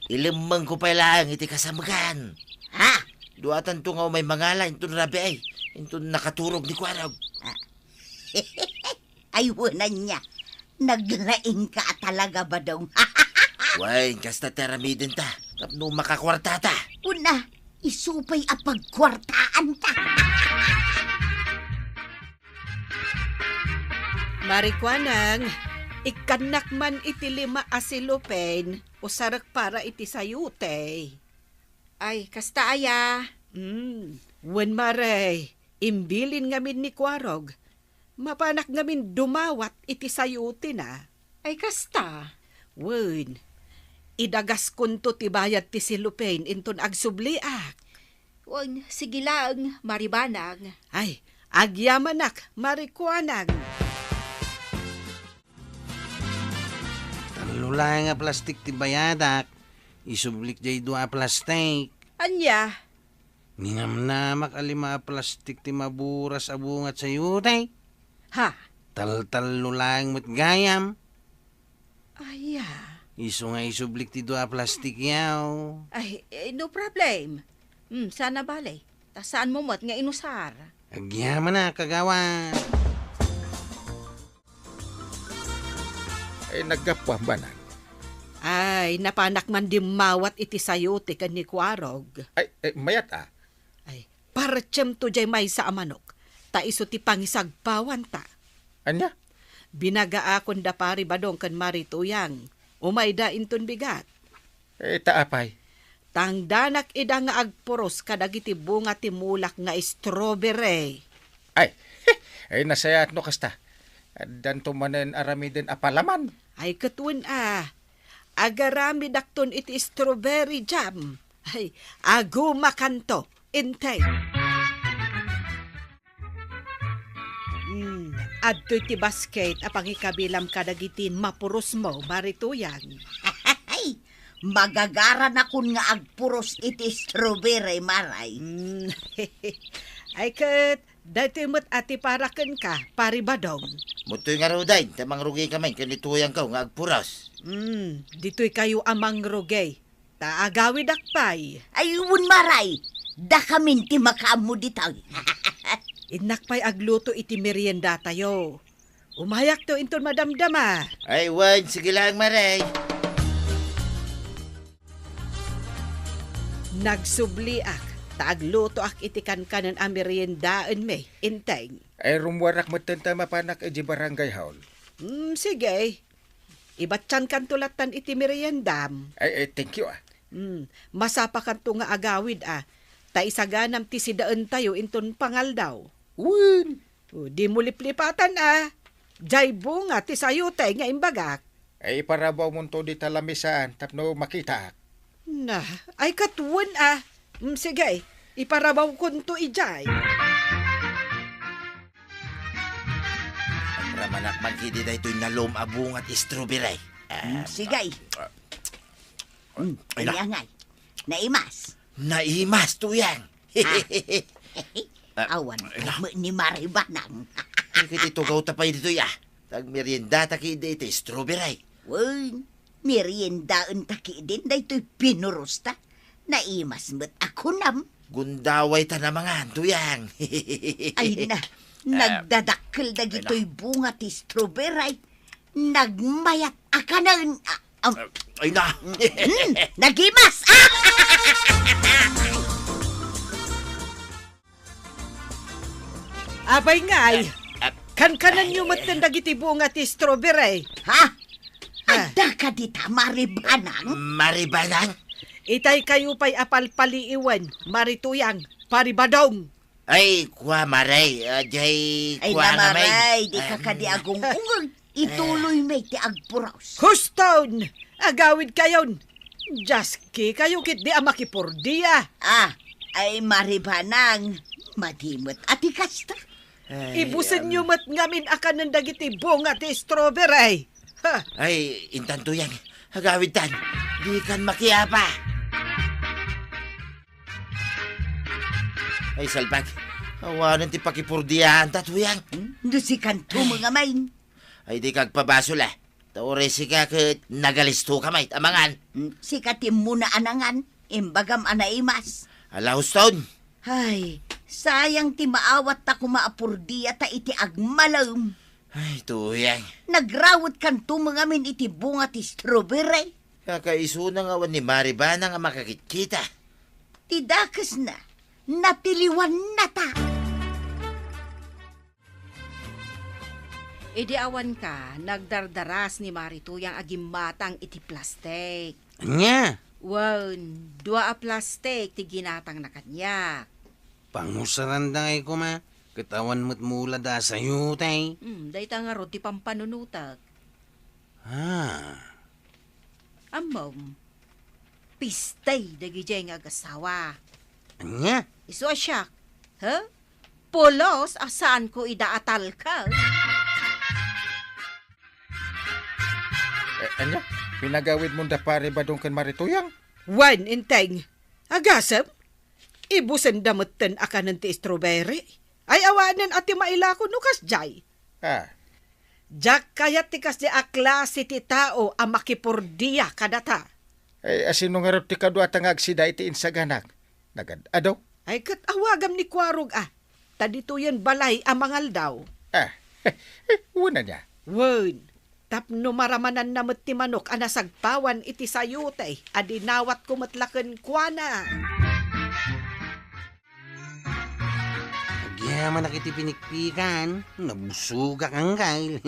Ilemmengko pay laeng iti kasamekan. Ha? Duatanto nga umay mangala inton rabii, inton nakaturog ni Kuarog. Ah. Ay, wen ania. Naglaingka a talaga, Badong. Wen, kasta ti aramidenta. Tapno makakuartata. Wen a, isu pay a pagkuartaanta. Mari Kuanang, ikkannak man iti lima a silupin, usarek para iti sayote. Ay, kasta aya? Mm, wen, Mari, imbilin ngamin ni Kuarog. Mapanak ngamin dumawat iti sayote na. Ay, kasta? Wen, idagaskonto ti bayad ti silupin inton agsubliak. Wen, sige laeng, Mari Banang. Ay, agyamanak, Mari Kuanang. Tallo laeng a plastik ti bayadak. Isublik jay dua a plastik. Ania? Ninamnamak a lima a plastik ti maburas a bunga ti sayote. Ha? Taltallo laeng met gayam. Aya. Isu nga isublik ti dua a plastik yaw. Ay, eh, no problem. Hmm, sana bale. Ta saanmo met nga inusar. Agyamanak, kagawad. Ay, naggapuam, Banang. Ay, napanak man dimmawat iti sayote ken ni Kuarog. Ay, ay, mayat a. Ay, partiemto jay maysa a manok, ta isu ti pangisagpawanta. Ania? Binagaakon da Pari Badong ken Mari Tuyang. Umayda inton bigat. Eh, ta apay? Tangdanak ida nga agpuros kadagiti bunga ti mulak nga strawberry. Ay, ay, nasayaat no kasta. Addanto manen aramiden a palaman. Ay, ket wen a. Agaramidakton iti strawberry jam. Ay, agumakanto. Intay. Hmm, adtoy ti basket a pangikabilam kadagiti mapurosmo, Mari Tuyang. Ay, magagaranakon nga agpuros iti strawberry, Maray. Hmm. Ay ket, daytoy met a ti para kenka, Pari Badong. Mudtoy ngaruden, ta mangrugikamin ken ni Tuyangko nga agpuros. Hmm, ditoykayo a mangrugi. Ta agawidak pay. Ay, wen, Maray, dakamin ti makaammo ditoy. Innak pay agluto iti meriendatayo. Umayakto inton madamdama. Ay, wen, sige laeng, Maray. Nagsubliak, ta aglutoak iti kankanen a meriendaenmi, Inteng. Ay, rummuarak metten ta mapanak idiay barangay hall. Hmm, sige. Ibattiankanto lattan iti meriendam. Ay, ay, thank you, ah. Hmm, masapakanto nga agawid a, ta isaganam ti sidaentayo inton pangaldaw. Wen. O, dimo liplipatan a, jay bunga ti sayote nga imbagak. Ay, iparabawmonto dita lamisaan tapno makitaak. Na, ay ket wen a. Mm, sige, iparabawkonto idiay. Ramanak man kidi daytoy nalum a bunga ti strawberry. Ah, mm, sige. Ah, mm, ay, na. Angay. Naimas. Naimas, Tuyang. Ah. Ah, awan ay, na. Ni Maribanang. Ay, kiti tugaw ta pay ditoy, ah. Tagmerienda ta kidi iti strawberry. Wen, meriendaen ta kidin daytoy pinuros ta. Naimas met a kunam. Gundaway ta namangan, Tuyang. Ay na, ah, nagdadakkel dagitoy ay na. Bunga ti strawberry. Nagmayat a kanen. Ah, am. Ay na. Hmm, nagimas. Ah! Abay ngay, ah, ah, kankanenyo metten dagiti bunga ti strawberry. Ha? Ah. Adda kadi ta Maribanang? Maribanang? Itay kayo pay a palpaliiwen, Marituyang, Paribadong. Ay, kua, Maray, ah, jay, ay, kua na, Maray, di ka kadi agung-ungol. Ituloy may ti agpuros. Huston! Agawid kayon! Jaski kayo ket di a makipurdia. Ah, ay Maribanang, madimet a ti kasta. Ay, ibusenyo met ngamin a kanen dagiti bunga ti strawberry. Ha? Ay, intan Tuyang, agawidtan. Dikan makiapa. Ay, salbag. Awanen ti pakipurdiaanta, Tuyang. Hmm? No sikanto, ay, nga main. Ay, di kagpabasol, ah. Ta uray sika ket nagalisto ka, maita mangan. Hmm, sika ti muna a nangan, imbagam a naimas. Ala, Huston. Ay, sayang ti maawat ta kuma a purdia ta iti agmalem. Ay, Tuyang. Nagrawetkanto ngamin iti bunga ti strawberry. Kakaisuna nga awan ni Maribanang a makakitkita. Ti dakesna, natiliwannata. Idi awanka, nagdardaras ni Marituyang a gimmatang iti plastik. Ania? Wen, dua a plastik ti ginatangna kaniak. Pangusaranda ngay koma, ket awan met mulada a sayote. Hmm, dayta ngarud ti pampanunotek. Ah. Ammom, pistay dagidiay nga agasawa. Ania? Isu a siak, ha? Pulos a saanko ida a talka. Eh, ania? Pinagawidmon da Pari Badong ken Marituyang? Wen, Enteng. Agasem? Ibusenda metten a kanen ti strawberry? Ay, awanen a ti mailako no kasdiay. Ah. Diak kayat ti kasdiay a klase ti tao a makipurdia kadata. Ay, asino ngarud ti kaduata nga agsida iti insaganak? Nagad-ado? Ay, ket awagam ni Kuarog a. Ta ditoyen balay a mangaldaw. Ah, wen ania? Wen, tapno maramananna met ti manok a nasagpawan iti sayote a dinawatko met la kenkuana. Agyamanak iti pinikpikan, nabusogak, Angkel.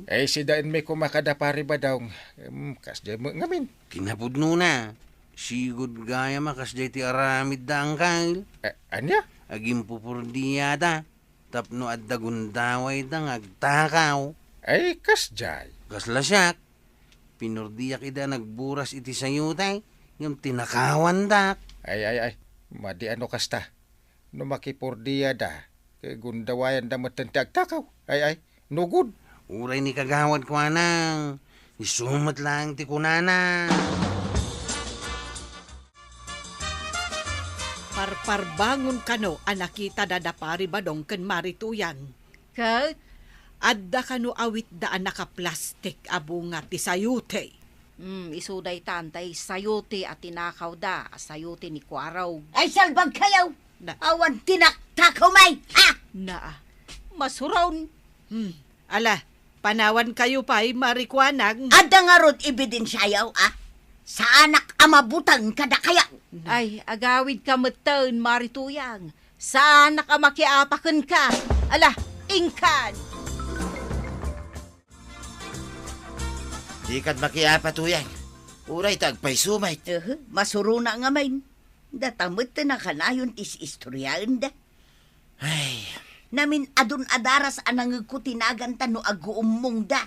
Eh, sidaenmi koma kada Pari Badong, em, kasdiay met ngamin. Kinapudnona, sigud gayam a kasdiay ti aramidda, Angkel. Eh, ania? Agimpupurdiada, tapno adda gundawayda nga agtakaw. Ay, kasdiay. Kasla siak, pinurdiak ida a nagburas iti sayote, ngem tinakawandak. Ay, ay, ay, madi a no kasta. No makipurdiada, ket gundawayanda metten ti agtakaw. Ay, ay, no gud. Uray ni kagawad kuana, isu met laeng ti kunana. Parparbangon kano a nakitada da Pari Badong ken Mari Tuyang. Ket? Adda kano awitda a nakaplastik a bunga ti sayote. Hmm, isu daytan, tay sayote a tinakawda a sayote ni Kuarog. Ay, salbag kayo! Na- Awan tinaktakaw may, ha? Naa, masuron. Hmm, ala, panawan kayo pay, Mari Kuanang. Adda ngarud ebidensiayo, a? Saanak a mabuteng kadakayo. Ay, agawid ka metten, Mari Tuyang. Saanak a makiapa kenka. Ala, inkan! Dikan makiapa, Tuyang. Uray ta agpayso met. Ehe, masurona ngamin. Data met ti nakanayon ti is-istoriaenda. Ay. Namin-adun a daras a nangegko ti naganta no aguummongda.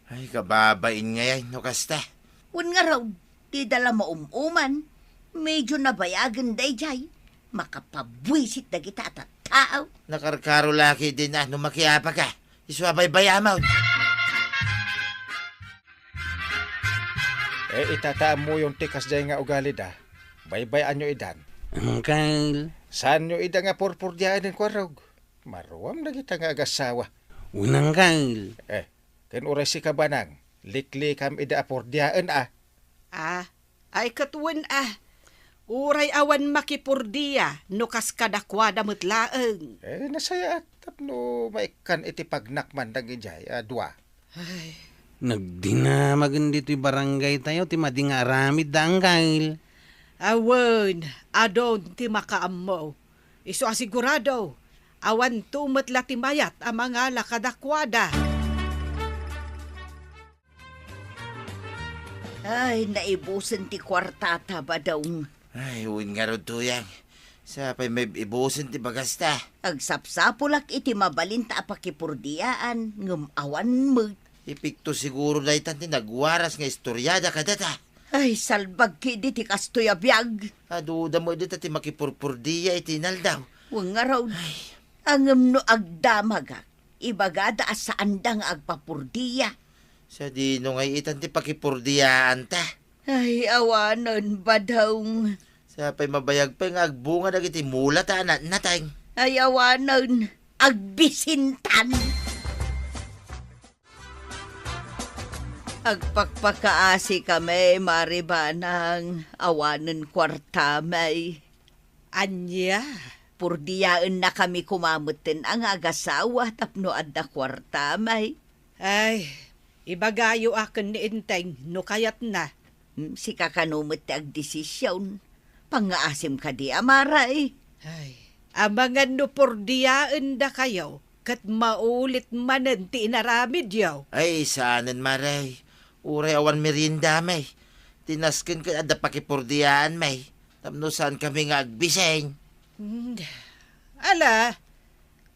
Ay, kababain ngay no kasta. Wen ngarud, ti dala maum-uman, medyo nabayagen daydiay. Makapabuisit dagita a tattao. Nakarkaro la ketdin a no makiapaka. Isu a baybayamon. Eh, ita ta ammoyon ti kasdiay nga ugalida. Baybay-anyo idan. Angkel. Saanyo ida nga purpurdiaen, Kuarog? Maruam dagita nga agasawa. Wen, angkel. Eh, ken uray sika, Banang, liklikam ida a purdiaen, a. Ah, ay ket wen, a. Uray awan makipurdia no kas kadakuada met laeng. Eh, nasayaat tapno maikkan iti pagnakman dagidiay a dua. Ay. Nagdinamagen ditoy barangaytayo ti madi nga aramid da, angkel. Awan, adun ti makaammo. Isu a sigurado, awanto met la ti mayat a mangala kadakuada. Ay, naibusen ti kuartata, Badong. Ay, wen ngarud, Tuyang. Sapay maibusen ti bagasta. Agsapsapulak iti mabalinta a pakipurdiaan, ngem awan met. Epekto siguro daytan ti nagwaras nga istoriada kadata. Ay, salbag ketdi ti kastoy a biag. Aduda met dita ti makipurpurdia iti inaldaw. Wen ngarud. Ay. Ngem no agdamagak, ibagada a saanda nga agpapurdia. Sadino ngay itan ti pakipurdiaanta? Ay, awanen, Badong. Sapay mabayag pay nga agbunga dagiti mula ta anatnateng. Ay, awanen, agbisintan. Agpakpakaasikami, Mari Banang, awanen kuartami. Ania? Purdiaennakami koma metten a nga agasawa tapno adda kuartami. Ay, ibagayo a ken ni Enteng no kayatna. Hmm, sika kano met ti agdesision. Pangngaasim kadi a, Mari? Ay, amangan no purdiaendakayo, ket maulit manen ti inaramidyo. Ay, saanen, Mari. Uray awan meriendami. Ti nasken ket adda pakipurdiaanmi. Tapno saankami nga agbising. Hmm. Ala,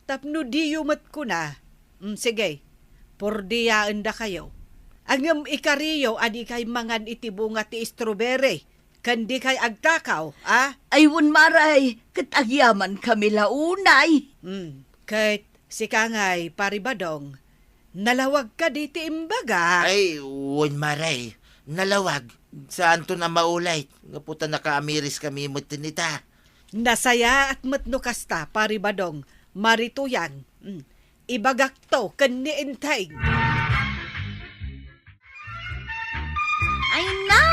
tapno diyo met kuna. Mm, sige, purdiaendakayo. Ngem ikariyo a dikay mangan iti bunga ti strawberry, ken dikay agtakaw, a? Ay, wen, Mari, ket agyamankami la unay. Mm, ket sika ngay, Pari Badong, nalawag kadi ti imbaga? Ay, wen, Mari, nalawag. Saanton a maulit, gapu ta nakaamiriskami metten ita. Nasayaat met no kasta, Pari Badong, Mari Tuyang. Mm. Ibagakto ken ni Enteng. Ay na,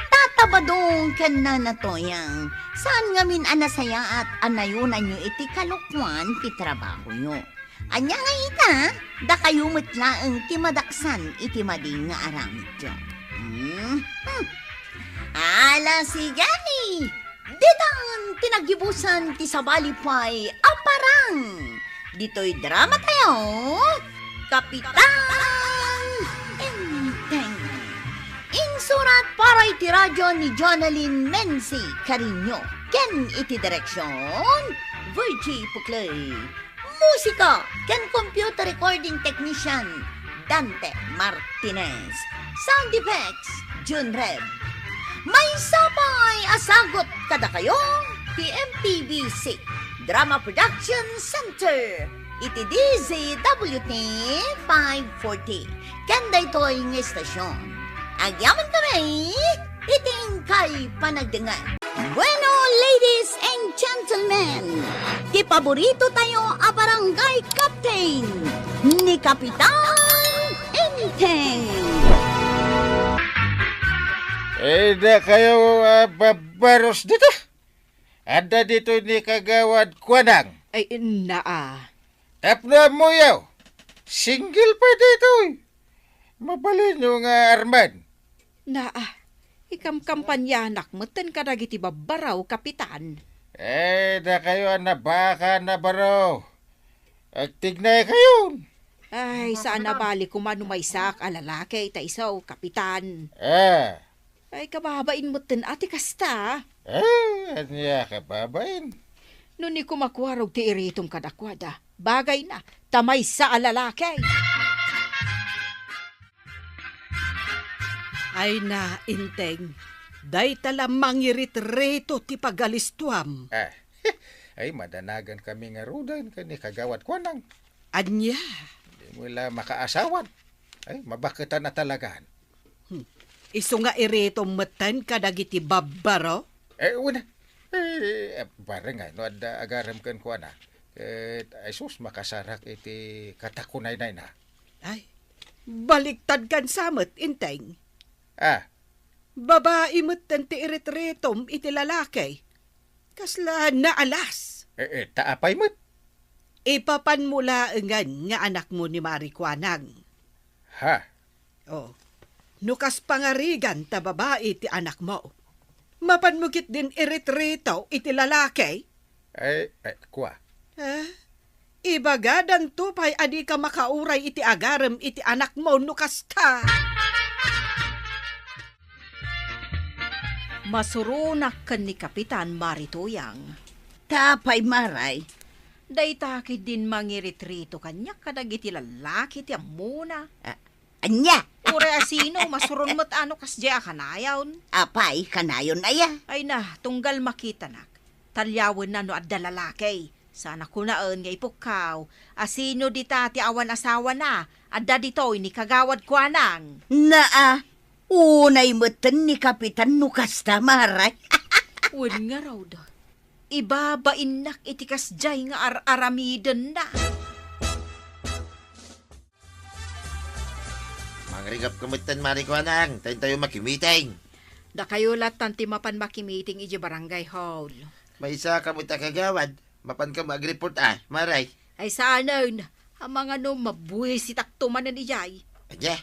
Tata Badong ken Nana Tuyang, saan ngamin a nasayaat a nayonanyo iti kalokuan ti trabahoyo. Ania nga ita, dakayo met laeng ti madaksan iti madi nga aramidyo. Hmm. Hmm. Ala, sige. Ditan ti naggibusan ti sabali pay a parang. Ditoy drama tayo, Kapitan Enteng. Insurat para iti radio ni Jonalyn Menzi Cariño ken iti direksyon, Virgie Puclay. Musika ken computer recording technician, Dante Martinez. Sound effects, Jun Reb. Maysa pay a sagut kadakayo ti M P B C Drama Production Center iti D Z W T five forty. Ken daytoy nga istasyon, agyamankami iti inkay panagdengngeg. Bueno, ladies and gentlemen, ti paborito tayo a barangay captain, ni Kapitan Enteng. Eh, dakayo, ah, babaros dita. Adda ditoy ni Kagawad Kuanang. Ay, naa. Tapno ammoyo, single pay ditoy. Mabalinyo nga armen. Naa, ikamkampanyanak metten kadagiti babbaraw, Kapitan. Eh, dakayo a nabaka, nabaro. Agtignay kayon. Ay, saan a bali koma no maysaak a lalaki ta isu, Kapitan. Ah, Ay, kababain metten a ti kasta. Eh, ania kababain? No ni kumakuarog ti iritom kadakuada, bagayna, ta maysa a lalaki. Ay na, Inteng, dayta la mangiritrito ti pagalistuam. Ah, ay, madanagan kami ngaruden ken ni Kagawad Kuanang. Ania? Di mo la makaasawan. Ay, mabaketan a talagan. Hmm. Isu nga iritom metten kadagiti babbaro? Eh, wen. Eh, bareng nga, no adda agarem ken kuana. Ket, ay sus, makasarak iti katakunaynayna. Ay, baliktad kan sa met, Inteng. Ah. Babai metten ti iritritom iti lalaki. Kasla naalas. Eh, eh, ta apay met? Ipapanmo laengen nga anakmo ni Mari Kuanang. Ha? Oh. No kas pangarigan ta babai ti anakmo, mapanmo ketdin iritrito iti lalaki? Ay, ay, kua. Ah? Ibagadanto pay a dika makauray iti agarem iti anakmo no kasta. Masuronak ken ni Kapitan Mari Tuyang. Ta apay, Maray? Dayta ketdin mangiritrito kaniak kadagiti lallaki ti ammona. Ah, ania? Uray a sino, masuron met a no kasdiay a kanayon. Apay, kanayon aya? Ay na, tunggal makitanak. Taliawenna no adda lalaki. Saan a kunaen nga ipukkaw a sino dita ti awan asawana, adda ditoy ni Kagawad Kuanang. Naa, unay metten ni Kapitan no kasta, Maray. Wen ngarud, ibabainnak iti kasdiay nga ar-aramidenna. Mangrigapka metten, Mari Kuanang, ta intayo makimiting. Dakayo lattan ti mapan makimeeting idiay barangay hall. Maysaka met a kagawad, mapanka met agreport a, Maray? Ay saanen, amangan no mabuisitakto manen idiay. Ania?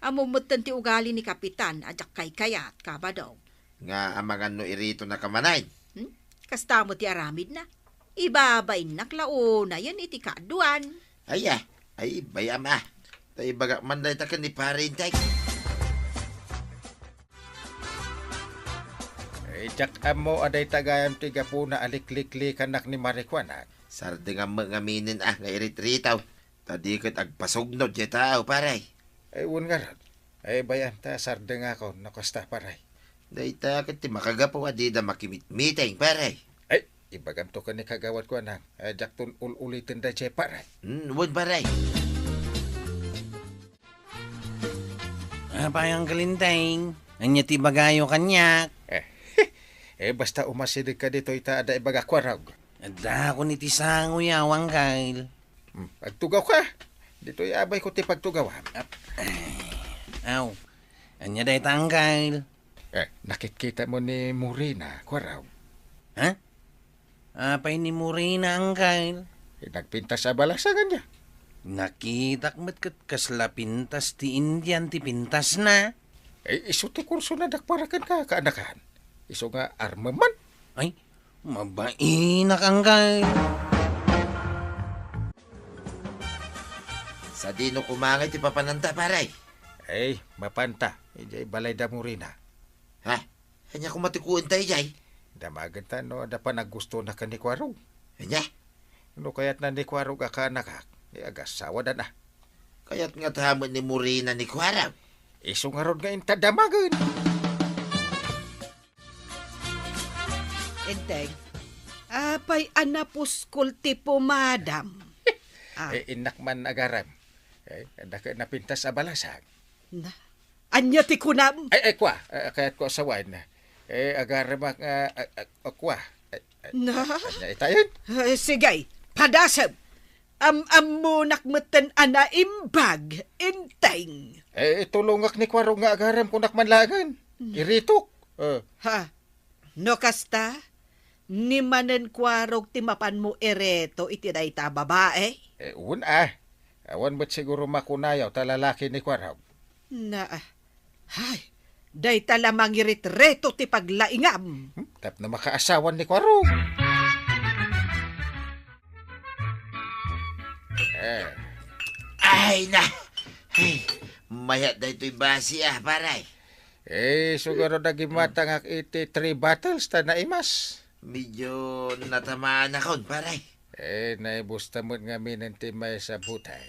Ammom metten ti ugali ni Kapitan a diak kaykayat, Kabadong. Nga amangan no iritonaka manen? Hmm? Kasta met ti aramidna. Ibabainnak la unayen iti kaaduan. Aya, ay, bay-am a. Ta ibagak man dayta ken ni Pare Inteng. Ay, diak ammo a dayta gayam ti gapuna a likliklikannak ni Mari Kuanang. Sardengam met ngaminen a nga iritritaw. Ta di ket agpasugnod ti tao, Pare. Ay, wen ngarud. Ay, bay-am ta sardengakon no kasta, Pare. Dayta ket ti makagapu a dida makimitmiting, Pare. Ay, ibagamto ken ni Kagawad Kuanang. Ay, diakton ul-uliten daydiay, Pare. Hmm, wen, Pare. Apay, Uncle Inteng? Ania ti ibagayo kaniak? Eh, eh, basta umasidegka ditoy ta adda ibagak, Kuarog. Addaakon iti sangoyo, Uncle. Hmm, agtugawka. Ditoy abayko ti pagtugawam. Ap-, ay. Aw, ania dayta, Uncle? Eh, nakitkitam ni Morena, Kuarog? Ha? Apay ni Morena, Uncle? Eh, nagpintas a balasang ania? Nakitak met ket kasla pintas ti Indian ti pintasna. Eh, isu ti kursonadak para kenka, kaanakan. Isu nga armem man. Ay, mabainak, Uncle. Sadino koma ngay ti papananta, Pare? Ay, mapanta. Idiay balay da Morena. Ha? Ania koma ti kuenta idiay? Damagenta no adda panaggustona ken ni Kuarog. Ania? No kayatna ni Kuarog a kaanakak, ni agasawadan a. Kayat ngata met ni Morena ni Kuarog? Isu ngarud nga inta damagen. Inteng, apay a napuskol ti pumadam? Ah. Eh, innak man agarem. Eh, adda ket napintas a balasang. Na, ania ti kunam? Ay, ay, kua, eh, kayatko a sawen. Eh, agaremak nga, ah, ah, ah, kua. Ay, ay, Na? Ania itayen? Eh, sige, padasem. Am-ammonak metten a naimbag, Inteng. Eh, tulongak ni Kuarog nga agarem, kunak man laengen. Hmm. Iritok. Eh. Ha? No kasta, ni manen Kuarog ti mapanmo ireto iti dayta a babae? Eh, wen a. Awan met siguro makunayo ta lalaki ni Kuarog. Na, hay, dayta la mangiritreto ti paglaingam. Hmm, tapno makaasawan ni Kuarog. Eh. Ay, na! Ay, mayat daytoy basi, ah, Pare. Eh, isu ngarud a gimmatangak iti three bottles ta naimas. Medyo natamaanakon, pare. Eh, naibusta met ngamin ti maysa butay.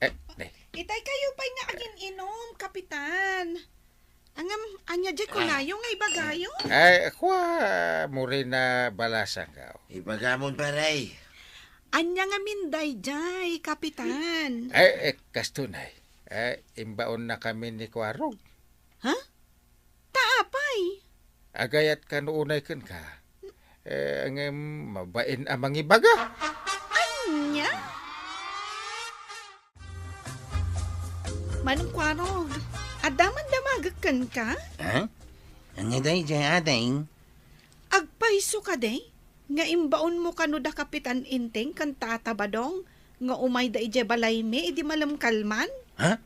Eh, ne. Itay kayo pay nga agin-inom, Kapitan. Ngem, ania diay kunayo nga ibagayo? Ay, kua, Morena Balasangkaw. Ibagamon, pare. Ania ngamin daydiay, Kapitan? Ay, eh, kasto nay. Eh, imbaonnakami ni Kuarog. Ha? Ta apay? Agayat kano unay kenka. Eh, ngem mabain a mangibaga. Ania? Manong Kuarog, adda man damagek kenka? Ha? Ania daydiay, ading? Agpayso kadi nga imbaonmo kano da Kapitan Enteng ken Tata Badong nga umayda idiay balaymi idi malemkalman? Ha?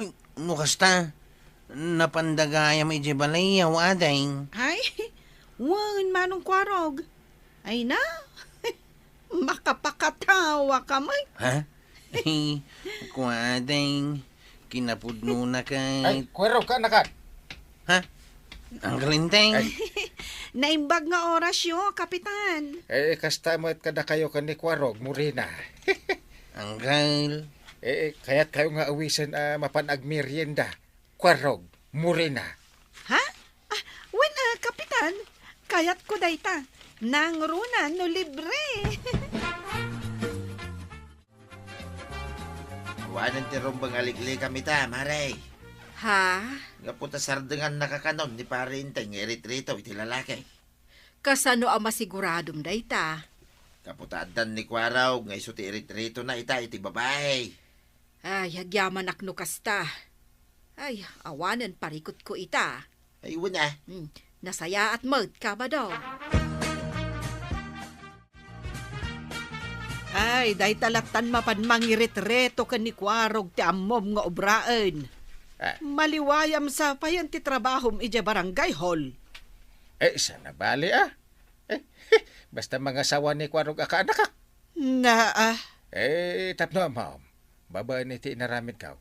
Ay, no kasta, napanda gayam idiay balay, aw, ading? Ay, wen, Manong Kuarog. Ay na, makapakatawa ka met. Ha? Kua, ading, kinapudnona ket. Ay, Kuarog, kaanakan. Ha? Uncle Enteng? Ay. Naimbag nga orasyo, Kapitan. Eh, kasta met kadakayo ken ni Kuarog, Morena. Uncle. Eh, eh, kayatkayo nga awisen a mapan agmerienda, Kuarog, Morena. Ha? Ah, wen, ah, Kapitan, kayatko dayta. Nangruna no libre. Awanen ti rumbeng a liklikam ita, mare. Ha? Gapu ta sardengannaka kanon ni Pare Enteng nga iritritona iti lalaki. Kasano a masiguradom dayta? Gapu ta addan ni Kuarog nga isu ti iritritona ita iti babai. Ay, agyamanak no kasta. Ay, awanen parikutko ita. Ay, wen a. Hmm, nasayaat met, Kabadong. Ay, dayta lattan mapan mangiritreto ken ni Kuarog ti ammom nga obraen. Ah. Maliwayam sa payen ti trabahom idiay barangay hall. Eh, sana bali, ah. Eh, basta mangasawa ni Kuarog a kaanakak. Naa. Eh, tapno ammom, babaen iti inaramidko.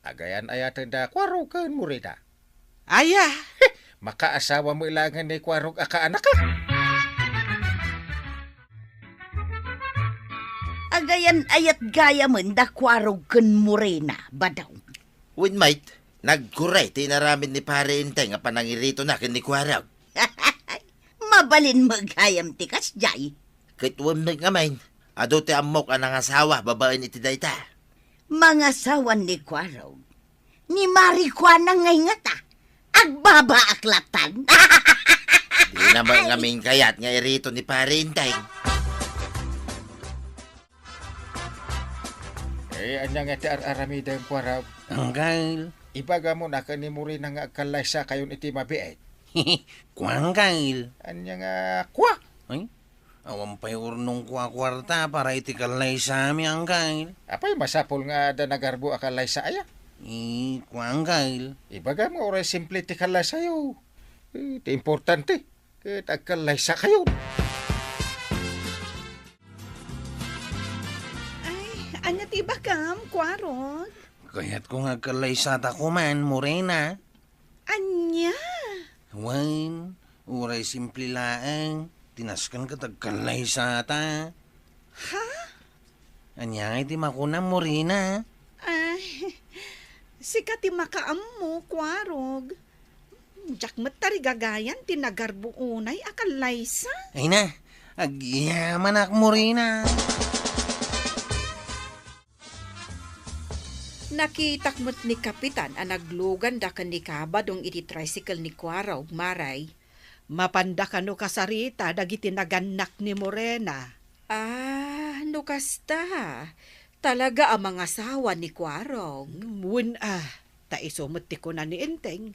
Agayan-ayaten da Kuarog ken Morena. Aya? Makaasawa met laengen ni Kuarog a kaanakak. Agayan-ayat gayamen da Kuarog ken Morena, Badong. Wen met, nagkuray ti inaramid ni Pare Enteng a panangiritona ken ni Kuarog. Mabalin met gayam ti kasdiay. Ket wen met ngamin, adu ti ammok a nangasawa babaen iti dayta. Mangasawan ni Kuarog. Ni Marijuana ngay ngata. Agbabaak lattan. Dina met ngamin kayat nga iriton ni Pare Enteng. Eh, ania nga ti ar-aramidem, Kuarog? Uncle. Ibagamon a ken ni Morena nga agkallaysakayon iti mabiit. Kua, Uncle. Ania nga kua? Ay, awan pay urnongko a kuarta para iti kallaysami, Uncle. Apay, masapul nga adda nagarbo a kallaysa aya? Eh, kua, Uncle. Ibagam nga uray simple ti kallaysayo. Eh, ti importante, ket agkallaysakayon. Ay, ania ti ibagam, Kuarog? Kayatko nga agkallaysata koman, Morena. Ania? Wen, uray simple laeng, ti nasken ket agkallaysata. Ha? Ania ngay ti makunam, Morena? Ay, sika ti makaammo, Kuarog. Diak met tarigagayan ti nagarbo unay a kallaysa. Ay na, agyamanak, Morena. Nakitak met ni Kapitan a naglugan da ken ni Kabadong iti tricycle ni Kuarog, Maray. Mapanda kano kasarita dagiti nagannak ni Morena? Ah, no kasta, talaga a mangasawa ni Kuarog. Mm, wen a, ta isu met ti kuna ni Enteng.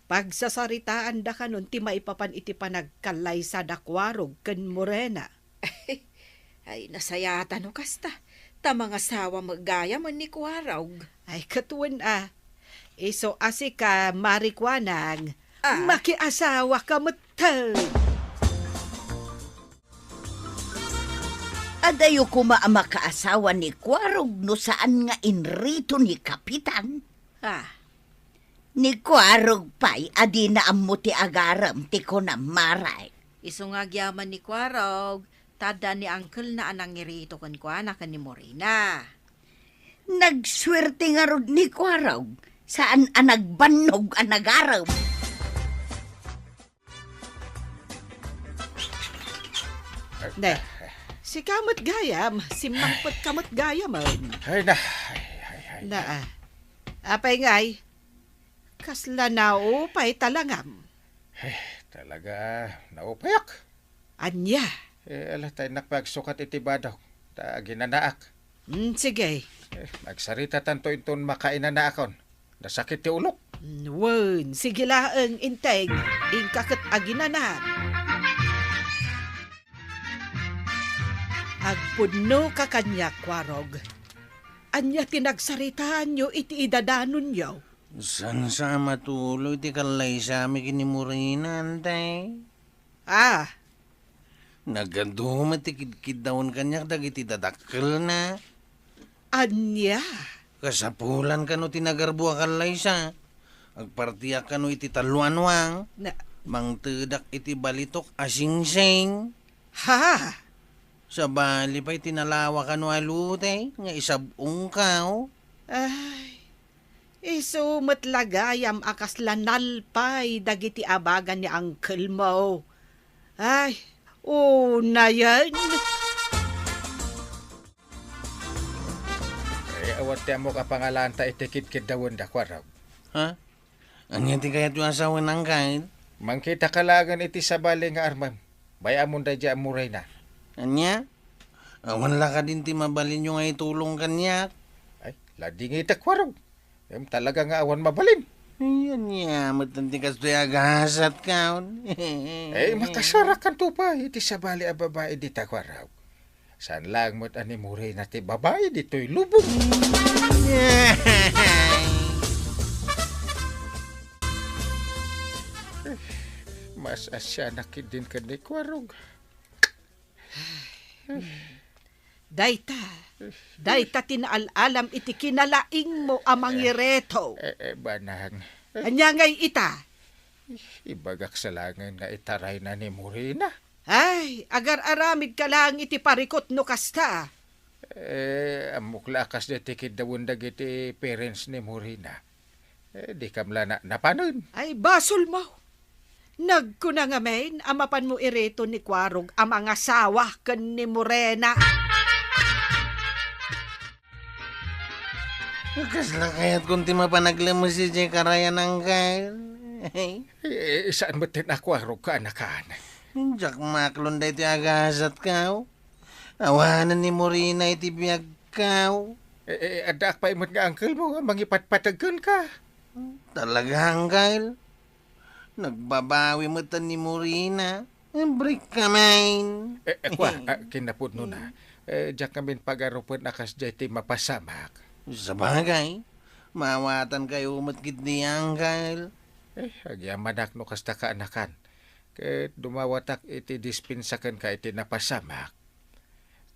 Pagsasaritaanda kanon ti maipapan iti panagkallaysa da Kuarog ken Morena. Ay, nasayaat no kasta, ta mangasawa met gayamen ni Kuarog. Ay, ket wen a. Isu a sika, Marijuanang, ah, makiasawaka metten. Adayo koma a makaasawa ni Kuarog no saan nga inrito ni Kapitan. Ah. Ni Kuarog pay a dina ammo ti agarem ti kunam, Mare. Isu nga agyaman ni Kuarog, ta adda ni uncle-na a nangirito kenkuana ken ni Morena. Nagsuerte ngarud ni Kuarog, saan a nagbannog a nagarem. Ne, sika met gayam, simmangpetka met gayam, eh. Ay, na. Ay, ay, ay. Na, ah. Apay ngay? Kasla naupay talangam. Eh, talaga, naupayak. Ania? Eh, ala, ta innak pay agsukat iti badok, ta aginanaak. Mm, sige. Eh, agsaritatanto inton makainanaakon. Nasakit ti ulok. Mm, wen, sige laeng, Inteng. Inka ket aginanaak. Agpudnoka kaniak, Kuarog. Ania ti nagsaritaanyo iti idadanonyo? Saan sa a matuloy ti kallaysami ken ni Morena, Inteng? Ah. Nagadu met ti kidkiddawen kaniak dagiti dadakkelna. Ania? Kasapulan kano ti nagarbo a kallaysa. Agpartiak kano iti talloanuang. Na- Mangtedak iti balitok a singsing. Ha? Sabali pay ti nalawa kano a lute nga isab-ongkaw. Ay, isu met la gayam a kasla nalpay dagiti abagan ni uncle-mo. Ay, unayen. Eh, awan ti ammok a pangalaanta iti kidkiddawenda, Kuarog. Ha? Ania ti kayatyo a sawen, Angkel? Mangkitaka laengen iti sabali nga armem. Bay-amon daydiay a Morena. Ania? Awan la kadin ti mabalinyo nga itulong kaniak? Ay, ladingitek, Kuarog. Em, talaga nga awan mabalin. Ay, ania met ti kastoy a gasatkaon? Eh, makasarakanto pay iti sabali a babai dita, Kuarog. Saan laeng met a ni Morena ti babai ditoy lubong. Mas asianak ketdin ken ni Kuarog. Dayta, dayta ti naal-alam iti kinalaingmo a mangireto. Eh, eh, banang. Ania ngay ita? Ibagak sa laengen nga itarayna ni Morena. Ay, agar-aramidka laeng iti parikut no kasta. Eh, ammok la a kasdiay ti kiddawen dagiti parents ni Morena. Eh, dikam la na-, napanen. Ay, basolmo. Nagkuna ngamin a mapanmo ireto ni Kuarog a mangasawa ken ni Morena. Kasla kayatkon ti mapan aglemes idiay karayan, Angkel? Eh, saan met ti nakuarog, kaanakan? Diak maklon daytoy a gasatkaw. Awanen ni Morena iti biagkaw. Eh, eh, addaak pay met nga uncle-mo a mangipatpateg kenka. Talaga, Angkel? Nagbabawi met ni Morena. Break ka, man. Eh, eh, kua, ah, kinapudnona. Eh, diak ngamin pagarupen a kasdiay ti mapasamak. Sabagay, maawatankayo met ketdi, Angkel. Eh, agyamanak no kasta, kaanakan. Ket dumawatak iti dispensa kenka iti napasamak.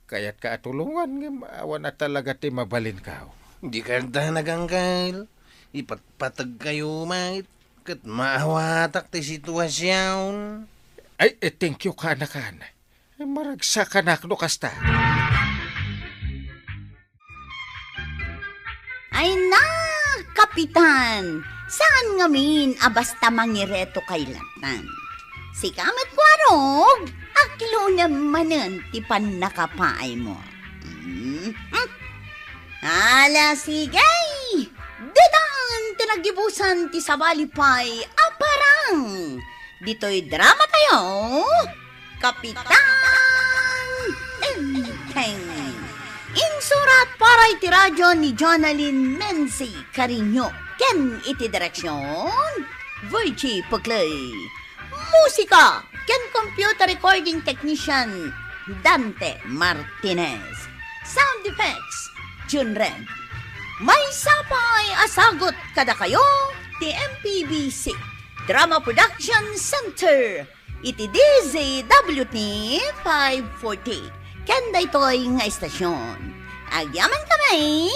Kayatka a tulongan, ngem awan a talaga ti mabalinkaw. Dika agdanag, Angkel. Ipatpategkayo met, ket maawatak ti situasion. Ay, eh, thank you, kaanakan. Ay, maragsakanak no kasta. Ay na, Kapitan! Saan ngamin a basta mangireto kay lattan? Sika met, Kuarog, aklonem manen ti pannakapaaymo. Mm, mm. Ala, sige! Ditan ti naggibusan ti sabali pay a parang ditoy drama tayo. Kapitan Enteng. Insurat para iti radyo ni Jonalyn Menzi Cariño ken iti direksyon, Virgie Puclay. Musika ken computer recording technician, Dante Martinez. Sound effects, Jun Red. Maysa pay a sagut kadakayo ti M P B C Drama Production Center iti D Z W T five forty ken daytoy nga istasyon. Agyamankami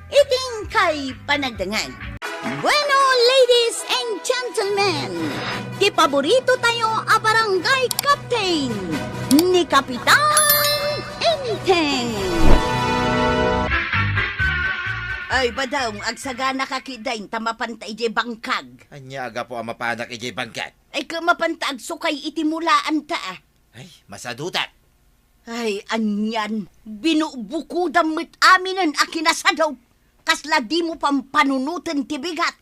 iti inkay panagdengngeg. Bueno, ladies and gentlemen, ti paborito tayo a barangay captain, ni Kapitan Enteng. Ay, Badong, agsagana ka kidain ta mapanta idiay bangkag. Ania a gapu a mapanak idiay bangkag? Ay, ka mapanta agsukay iti mulaan ta, ah. Ay, masadutak. Ay, anian, binubukodam met aminen a kinasadot. Kasla dimo pampanunoten ti bigat.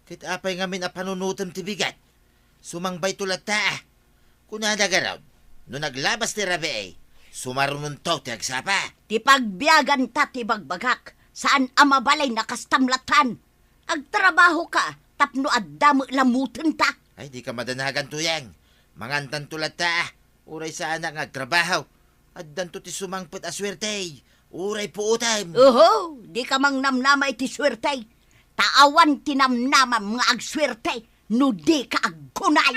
Ket apay ngamin a panunotem ti bigat? Sumangbayto latta, ah. Kunada garud, no naglabas ti rabii, sumarunonto ti agsapa. Ti pagbiaganta ti bagbagak, saan a mabalin a kastam lattan. Agtrabahoka tapno adda met la mutenta. Ay, dika madanagan, Tuyang. Mangantanto latta, ah. Uray saanak nga agtrabaho, addanto ti sumangpet a suerte, uray puotem. Oho, dika mangnamnama iti suerte. Ta awan ti namnamam nga agsuerte no dika aggunay.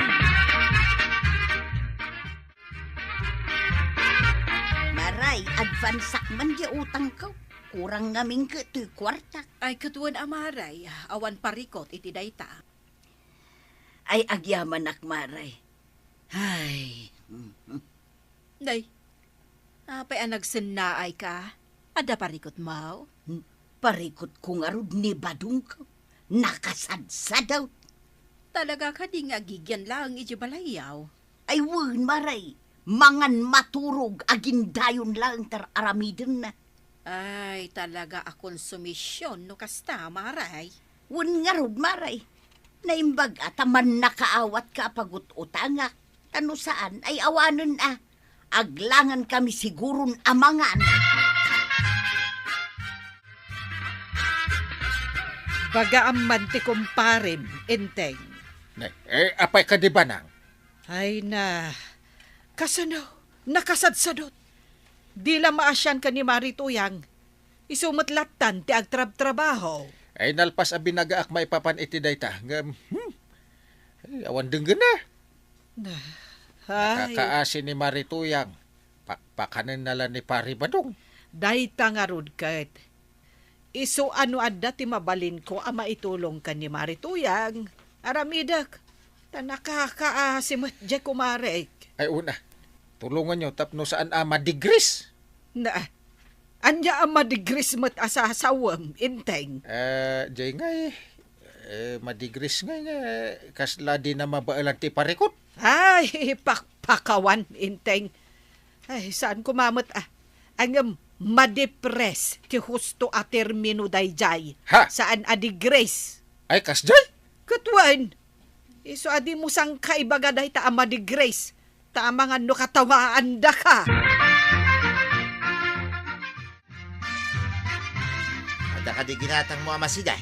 Maray, advanceak man diay utangko. Kurang ngamin ket toy kuartak. Ay, ket wen a, Maray, awan parikut iti dayta. Ay, agyamanak, Maray. Ay. Nay, apay a nagsennaayka? Adda parikutmo? Hmm, parikutko ngarud ni Badongko. Nakasadsadot. Talaga kadi nga agigian laeng idiay balayyo? Ay, wen, Maray. Mangan, maturog, agindayon laeng ti ar-aramidenna. Ay, talaga a konsumision no kasta, Maray. Wen ngarud, Maray. Naimbag a ta mannakaawatka a pagut-utangak. Ta no saan, ay awanen a. Aglangankami siguron a mangan. Pagaamman ti kumparem, Enteng. Ne, eh, apay kadi, Banang? Ay na, kasano, nakasadsadot. Di la maasianka ni Mari Tuyang. Isu met lattan ti agtrabtrabaho. Ay, nalpas a binagaak maipapan iti dayta, ngem, hmm, ay, awan denggena. Na, ay. Nakakaasi ni Mari Tuyang. Pakpakanenna la ni Pari Badong. Dayta ngarud ket. Isu a no adda ti mabalinko a maitulong ken ni Mari Tuyang, aramidek. Ta nakakaasi met diay kumarek. Ay, una, tulonganyo tapno saan a madigris. Na, ania a madigris met a sasawem, Enteng? Eh, diay ngay, eh, madigris ngay nga kasla dina mabaelan ti parikut. Ay, pakpakawan, Enteng. Ay, saan koma met, ah. Ngem madipres ti husto a termino daydiay. Ha? Saan a digres. Ay, kasdiay? Ket wen, isu a dimo sangkaibaga dayta a madigres, ta amangan no katawaandaka. Adda kadi ginatangmo a masida?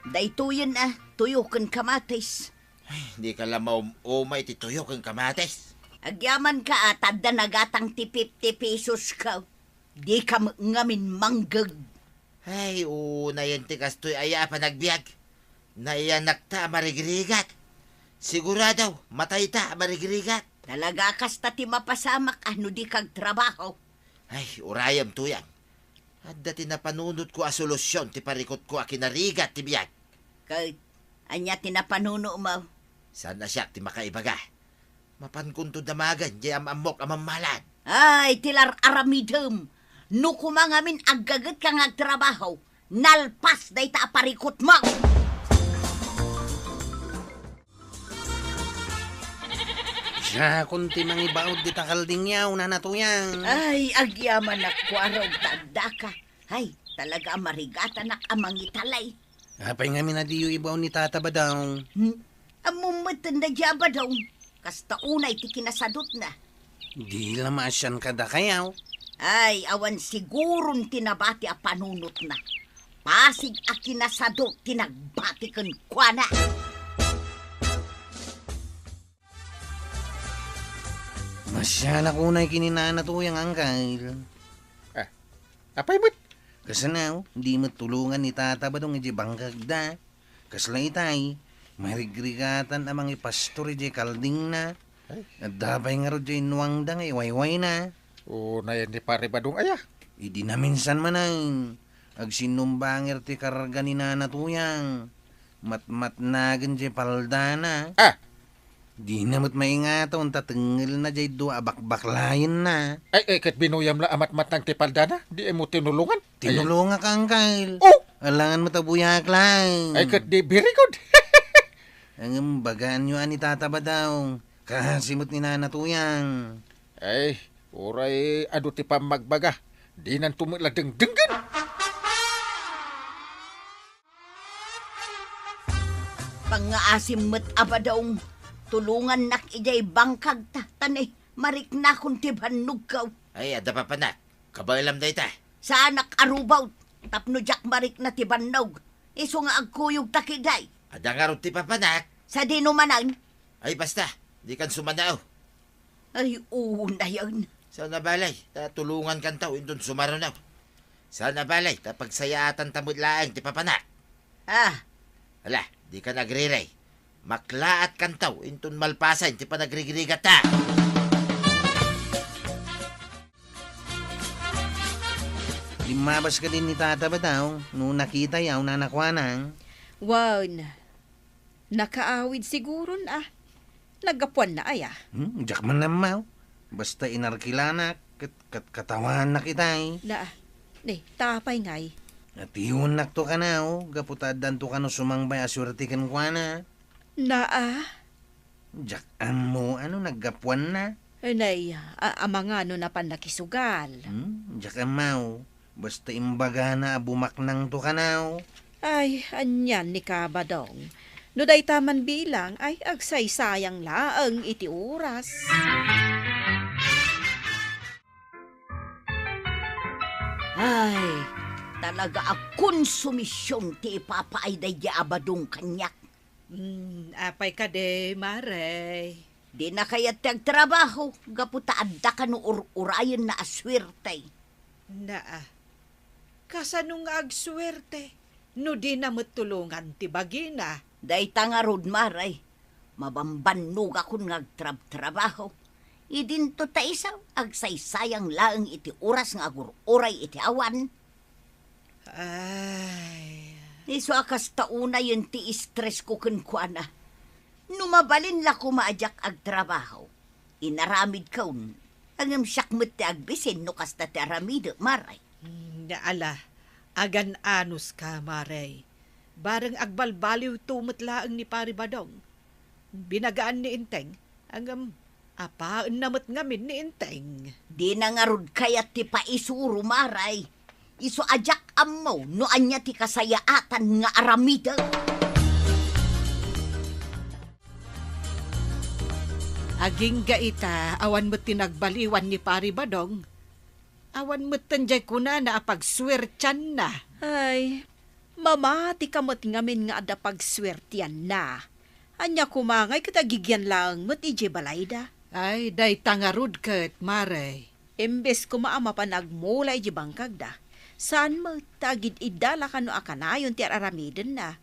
Daytoyen a, tuyo ken kamatis. Ay, dika la maum-uma iti tuyo ken kamatis. Agyamanka a, ta adda nagatang ti fifty pesos ko. Dika met ngamin manggeg. Ay, unayen ti kastoy aya a panagbiag. Naiyanakta a marigrigat. Sigurado, matayta a marigrigat. Talaga kasta ti mapasamak a no dika agtrabaho. Ay, urayem, Tuyang. Adda ti napanunotko a solusion ti parikutko a kinarigat ti biag. Ket ania ti napanunomo? Saan a siak ti makaibaga. Mapankonto damagen diay am-ammok a mammalad. Ay, ti lar-aramidem. No koma ngamin aggagetka nga agtrabaho, nalpas dayta a parikutmo. Siakon ti mangibaud dita kaldingyaw, Nana Tuyang. Ay, agyamanak, kuarog, ta addaka. Ay, talaga a marigatanak a mangitalay. Apay ngamin a diyo ibaon ni Tata Badong? Hmm? Ammom met ti daydiay a Badong. Kasta unay ti kinasadutna. Di la maasian kadakayo. Ay, awan siguron ti nabati a panunotna. Pasig a kinasadot ti nagbati kenkuana. Maasianak unay ken ni Nana Tuyang, Angkel. Ah, apay met? Kasano, di met tulongan ni Tata Badong idiay bangkagda. Kasla itay, marigrigatan a mangipastor idiay kaldingna. Ay. Adda pay ngarud diay innuangda nga iwaywayna. Unayen ni Pare Badong aya? Idi naminsan manen, agsinnumbanger ti karga ni Nana Tuyang. Matmatnagen jay paldana. Ah! Dina met maingaton ta tengngelna jay dua a bakbaklayenna. Ay, ay, ket binuyam la a matmatnag ti paldana? Di mo tinulongan? Tinulongak, Angkel. Oh! Alangan met a buyak laeng. Ay, ket di very good. Ngem bagaanyo a ni Tata Badong. Kaasi met ni Nana Tuyang. Ay, uray adu ti pammagbaga. Dinanto met la dengdenggen. Pangngaasim met a Badong, tulongannak idiay bangkagta, ta ne, mariknakon ti bannogko. Ay, adda papanak, kabaelam dayta. Saanak a rubaw, tapno diak marikna ti bannog, isu nga agkuyogta ketdi. Adda ngarud ti papanak. Sadino manen? Ay, basta, dikan sumanao. Ay, unayen. Saan a balay, ta tulongankanto inton sumaruno. Saan a balay, ta pagsayaatanta met laeng ti papanak. Ah. Hala, dika nagriray. Maklaatkanto inton malpasen ti panagrigrigatta. Limmabas kadi ni Tata Badong, no nakitayo, Nana Kuanang? Wen, nakaawid siguron a. Naggapuanna aya? Hmm, diak man ammo. Basta inarkilanak, ket, ket katawanak itay. Na, ne, ta apay ngay? Natiyonnakto kano, gapu ta addanto kano sumangbay a suerte kenkuana. Naa? Diak ammo no naggapuanna. Nay, a-, amangan no napan nakisugal. Hmm, diak ammo. Basta imbagana a bumaknangto kano. Ay, anian ni Kabadong. No dayta man bilang, ay agsaysayang laeng iti oras. Ay, talaga a konsumision ti ipapaay daydi a Badong kaniak. Hmm, apay kadi, Mare? Dina kayat ti agtrabaho, gapu ta adda kano ur-urayenna a suerte. Naa, kasano nga agsuerte no dina met tulongan ti bagina? Dayta ngarud, Mare, mabambannogakon nga agtrabtrabaho. Idinto ta isu, agsaysayang laeng iti oras nga agur-uray iti awan. Ay. Isu a kasta unayen ti stress ko kenkuana. No mabalin la koma a diak agtrabaho, inaramidkon, ngem siak met ti agbisin no kasta ti aramidek, Mare. Hmm, ala, agan-anos ka, Mare. Bareng agbalbaliwto met laeng ni Pari Badong. Binagaan ni Enteng, ngem apaenna met ngamin ni Enteng. Dina ngarud kayat ti paisuro, Mare. Isu a diak ammo no ania ti kasayaatan nga aramidek. Agingga ita, awan met ti nagbaliwan ni Pari Badong. Awan metten diay kunana a pagsuertianna. Ay, mamatika met ngamin nga adda pagsuertianna. Ania koma ngay ket agigian laeng met idiay balayda? Ay, dayta ngarud ket, Mare. Imbes koma a mapan agmula idiay bangkagda, saan met ta agid-idda la kano a kanayon ti ar-aramidenna.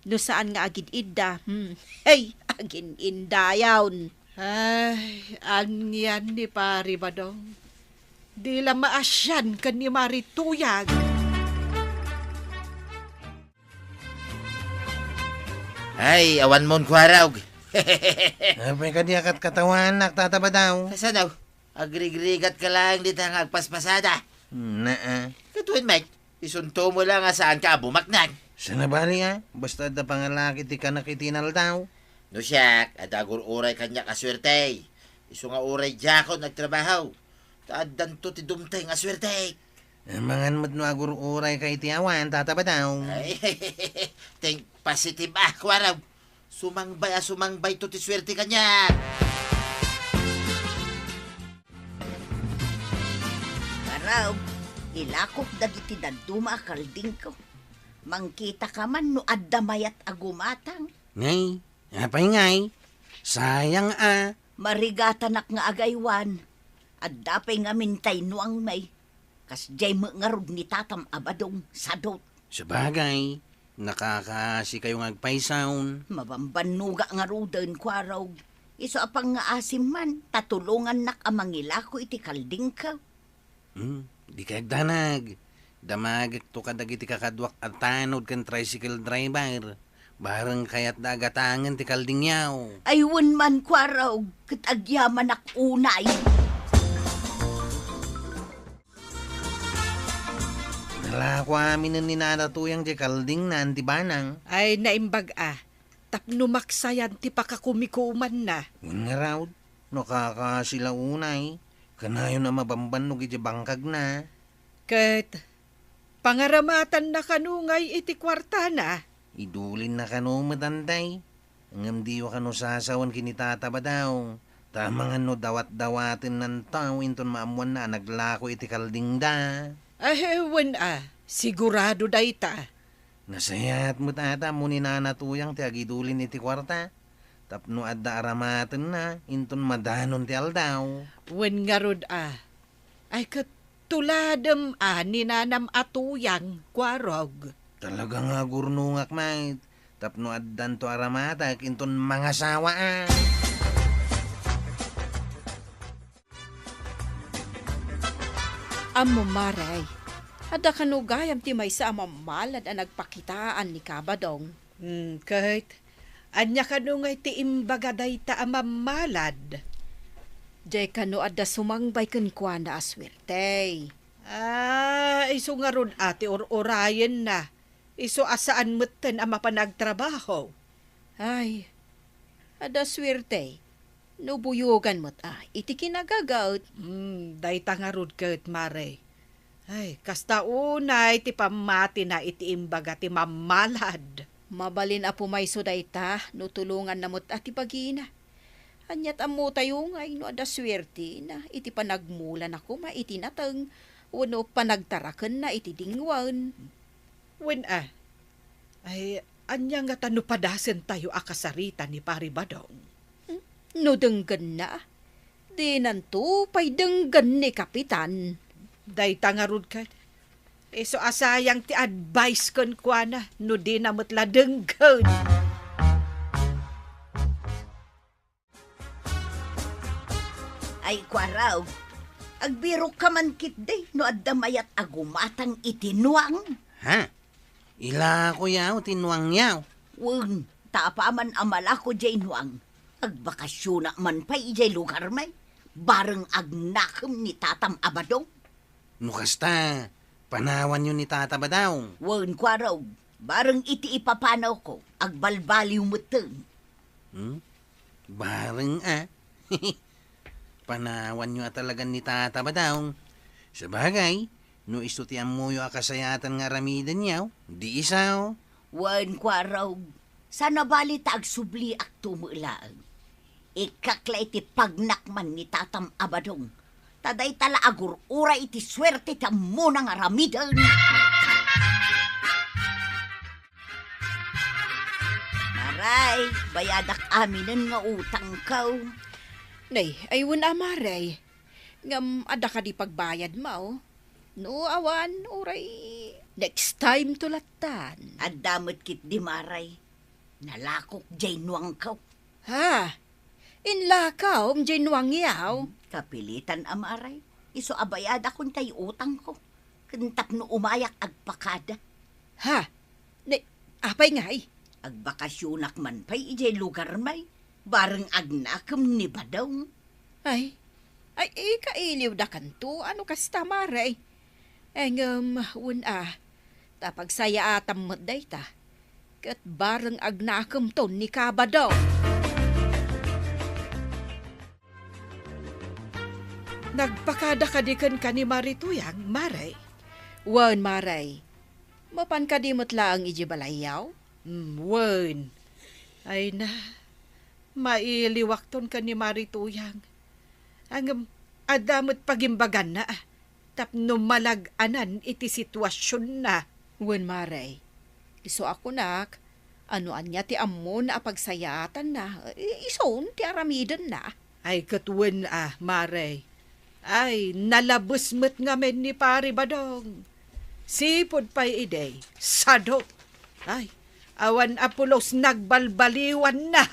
No saan nga agid-idda, hmm, hey, agin-indayon. Ay, anian ni Pari Badong. Di la maasian ken ni Mari Tuyang. Ay, awan mon kuarog. Apay kadi a katkatawanak, Tata Badong? Kasano? Agrigrigat ka laeng dita nga agpaspasada. Naa. Ket wen met, isunto mo la nga saanka a bumaknang. Saan a bali a, basta adda pangalaki ti kanak iti inaldaw. No siak, adda agur-uray kaniak a suerte. Isu nga uray diakon agtrabaho. Ta addanto ti dumteng a suerte. Amangan met no agur-uray ka iti awan, Tata Badong. Ay, think positive a, kuarog. Sumangbay a sumangbayto ti suerte kaniak. Kuarog, ilakok dagiti dadduma a kaldingko. Mangkita ka man no adda mayat a gumatang. Nay, apay ngay? Sayang a. Marigatanak nga agaywan. Adda pay ngamin taynuangmi. Kasdiay met ngarud ni Tatam a Badong, sadut. Sabagay, nakakaasikayo nga agpaysaon. Mabambannoga ngaruden, kuarog. Isu a pangngaasim man, ta tulongannak a mangilako iti kaldingko. Hmm, dika agdanag. Damagekto kadagiti kakaduak a tanod ken tricycle driver. Bareng kayatda a gatangen ti kaldingyaw. Ay, wen man, Kuarog, ket agyamanak unay. Nalako aminen ni Nana Tuyang diay kaldingna, Anti Banang. Ay, naimbag a, tapno maksayan ti pakakumikumanna. Wen ngarud, no kakasi la unay, kanayon a mabambannog idiay bangkagna. Ket pangaramatanna kano ngay iti kuartana? Idulinna kano met, Anti. Ngem diyo kano sasawen ken ni Tata Badong, ta amangan no dawatdawatennanto inton maammoanna a naglako iti kaldingda. Ay, wen a, sigurado dayta. Nasayaat met a ta ammo ni Nana Tuyang ti agidulin iti kuarta, tapno adda aramatenna inton madanon ti aldaw. Wen ngarud a, ay ket tuladem a ni Nanam a Tuyang, Kuarog. Talaga nga agurnongak met, tapno addanto aramatek inton mangasawaak. Ammom, Mare, adda kano gayam ti maysa a mammalad a nagpakitaan ni Kabadong? Hmm, ket ania kano ngay ti imbaga dayta a mammalad? Diay kano adda sumangbay kenkuana a suerte. Ah, isu ngarud a ti ur-urayenna. Isu a saan metten a mapan agtrabaho. Ay, adda suerte. No buyogan met a iti kinagaget. Hmm, dayta ngarud ket, Mare. Ay, kasta unay ti pammatina iti imbaga ti mammalad. Mabalin a pumayso dayta no tulonganna met a ti bagina. Aniat ammotayo ngay no adda suertina iti panagmulana koma iti nateng wenno panagtarakenna iti dingwen? Wen a, ay, ania ngata no padasentayo a kasarita ni Pari Badong? Hmm? No denggenna, dinanto pay denggen ni Kapitan. Dayta ngarud ket, isu a sayang ti advice kenkuana no dina met la denggen. Ay, Kuarog, agbirokka man ketdi no adda mayat a gumatang iti nuang. Ha? Ilakoyaw ti nuangyaw? Wen, ta apaman a malako diay nuang, agbakasionak man pay idiay lugarmi, bareng agnakem ni tatam a badong. No kasta, panawanyo ni Tata Badong. Wen, Kuarog, bareng iti ipapanawko, agbalbaliw metten. Hmm? Bareng a. Panawanyo a talagan ni Tata Badong. Sabagay, no isu ti ammoyo a kasayaatan nga aramidenyo, di isu. Wen, Kuarog, saan a bali ta agsubliakto met laeng. Ikkak la iti pagnak man ni tatam a badong. Ta dayta la agur-uray iti suerte ti ammona nga aramiden. Maray, bayadak aminen nga utangko. Nay, ay wen a, Maray. Ngem adda kadi pagbayadmo? No awan, uray next time to lattan. Adda met ketdi, Maray. Nalakok diay nuangko. Ha? Inlakaw diay nuangyaw? Hmm, kapilitan a, Maray. Isu a bayadakon tay utangko. Ken tapno umayak agpakada. Ha? Ne, apay ngay? Agbakasionak man pay idiay lugarmi, bareng agnakem ni Badong. Ay, ay, ikailiwdakanto, ano kasta, Maray? Ngem, wen a, ta pagsayaatam met dayta, ket bareng agnakemton ni Kabadong. Nagpakada kadi kenka ni Mari Tuyang, Maray? Wen, Maray. Mapan kadi met laeng idiay balayyaw? Mm, wen. Ay na, mailiwakton ken ni Mari Tuyang. Ngem, adda met pagimbaganna, ah, tapno malag-anan iti situasionna. Wen, Maray. Isu a kunak, no ania ti ammona a pagsayaatanna, i-, isun ti aramidenna. Ay, ket wen a, Maray. Ay, nalabes met ngamin ni Pari Badong. Sipud pay idi, sado. Ay, awan a pulos nagbalbaliwanna.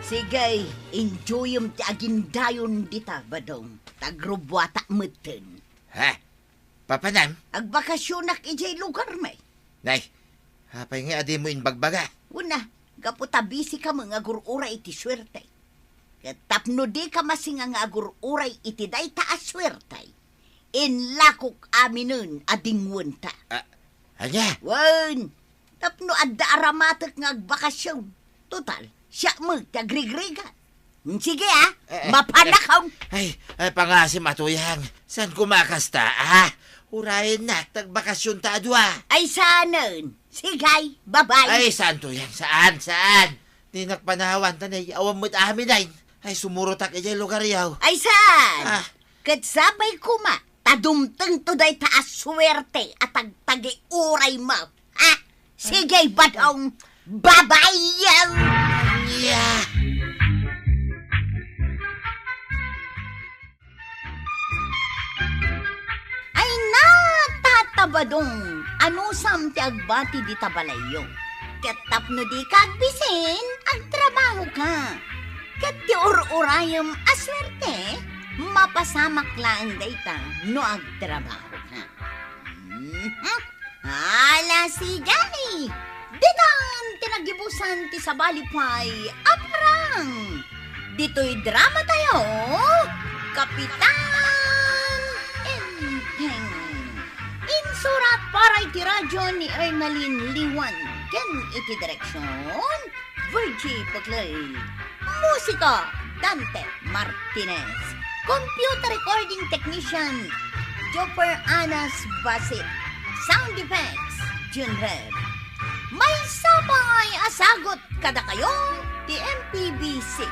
Sige, enjoyem ti agindayon dita, Badong. Tagrubuatak metten. Ha? Papanam? Agbakasionak idiay lugarmi. Nay, apay nga a dimo imbagbaga? Una, gapu ta busy ka nga agur-uray iti suerte. Ket tapno dika masinga nga agur-uray iti dayta a suerte, inlakok aminen a dingwenta. Ah, ania? Wen, tapno adda aramatek nga agbakasion. Total, siak met ti agrigrigat. Sige, ah, eh, eh, mapanakon. Ay, ay, pangasim a tuyang. Saan koma kasta, ah? Urayennak ti agbakasionta a dua. Ay, saanen. Sige, bye-bye. Ay, saan tuyang? Saan, saan? Dinak panawan ta nay, awan met amin ay. Ay, sumurotak idiay lugaryo. Ay, saan? Ah. Ket sapay koma, ta dumtengto dayta a suerte a tagtagiuraymo. Ha? Sige, badong. Babayaw! Yeah! Ay, natatabadong, anusam ti agbati dita balayyo. Ket tapno dika agbisin, agtrabahoka. Ket ti ur-urayem a suerte, mapasamak laeng dayta no agtrabahoka. Mhm. Ala, sige! Ditan ti nagibusan ti sabali pay a parang. Ditoy dramatayo, Kapitan Enteng. Insurat para iti radyo ni Ernalyn Liwan ken iti direksyon, Virgie Paclay. Musika, Dante Martinez. Computer recording technician, Jopper Anas Basit. Sound effects, Junrev. Maysa pay a sagut kadakayo ti M P B C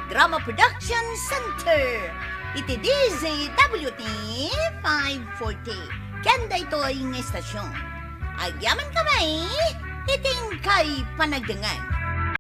Drama Production Center iti D Z W T five forty. Ken daytoy nga istasyon, agyamankami iti inkay panagdengngeg.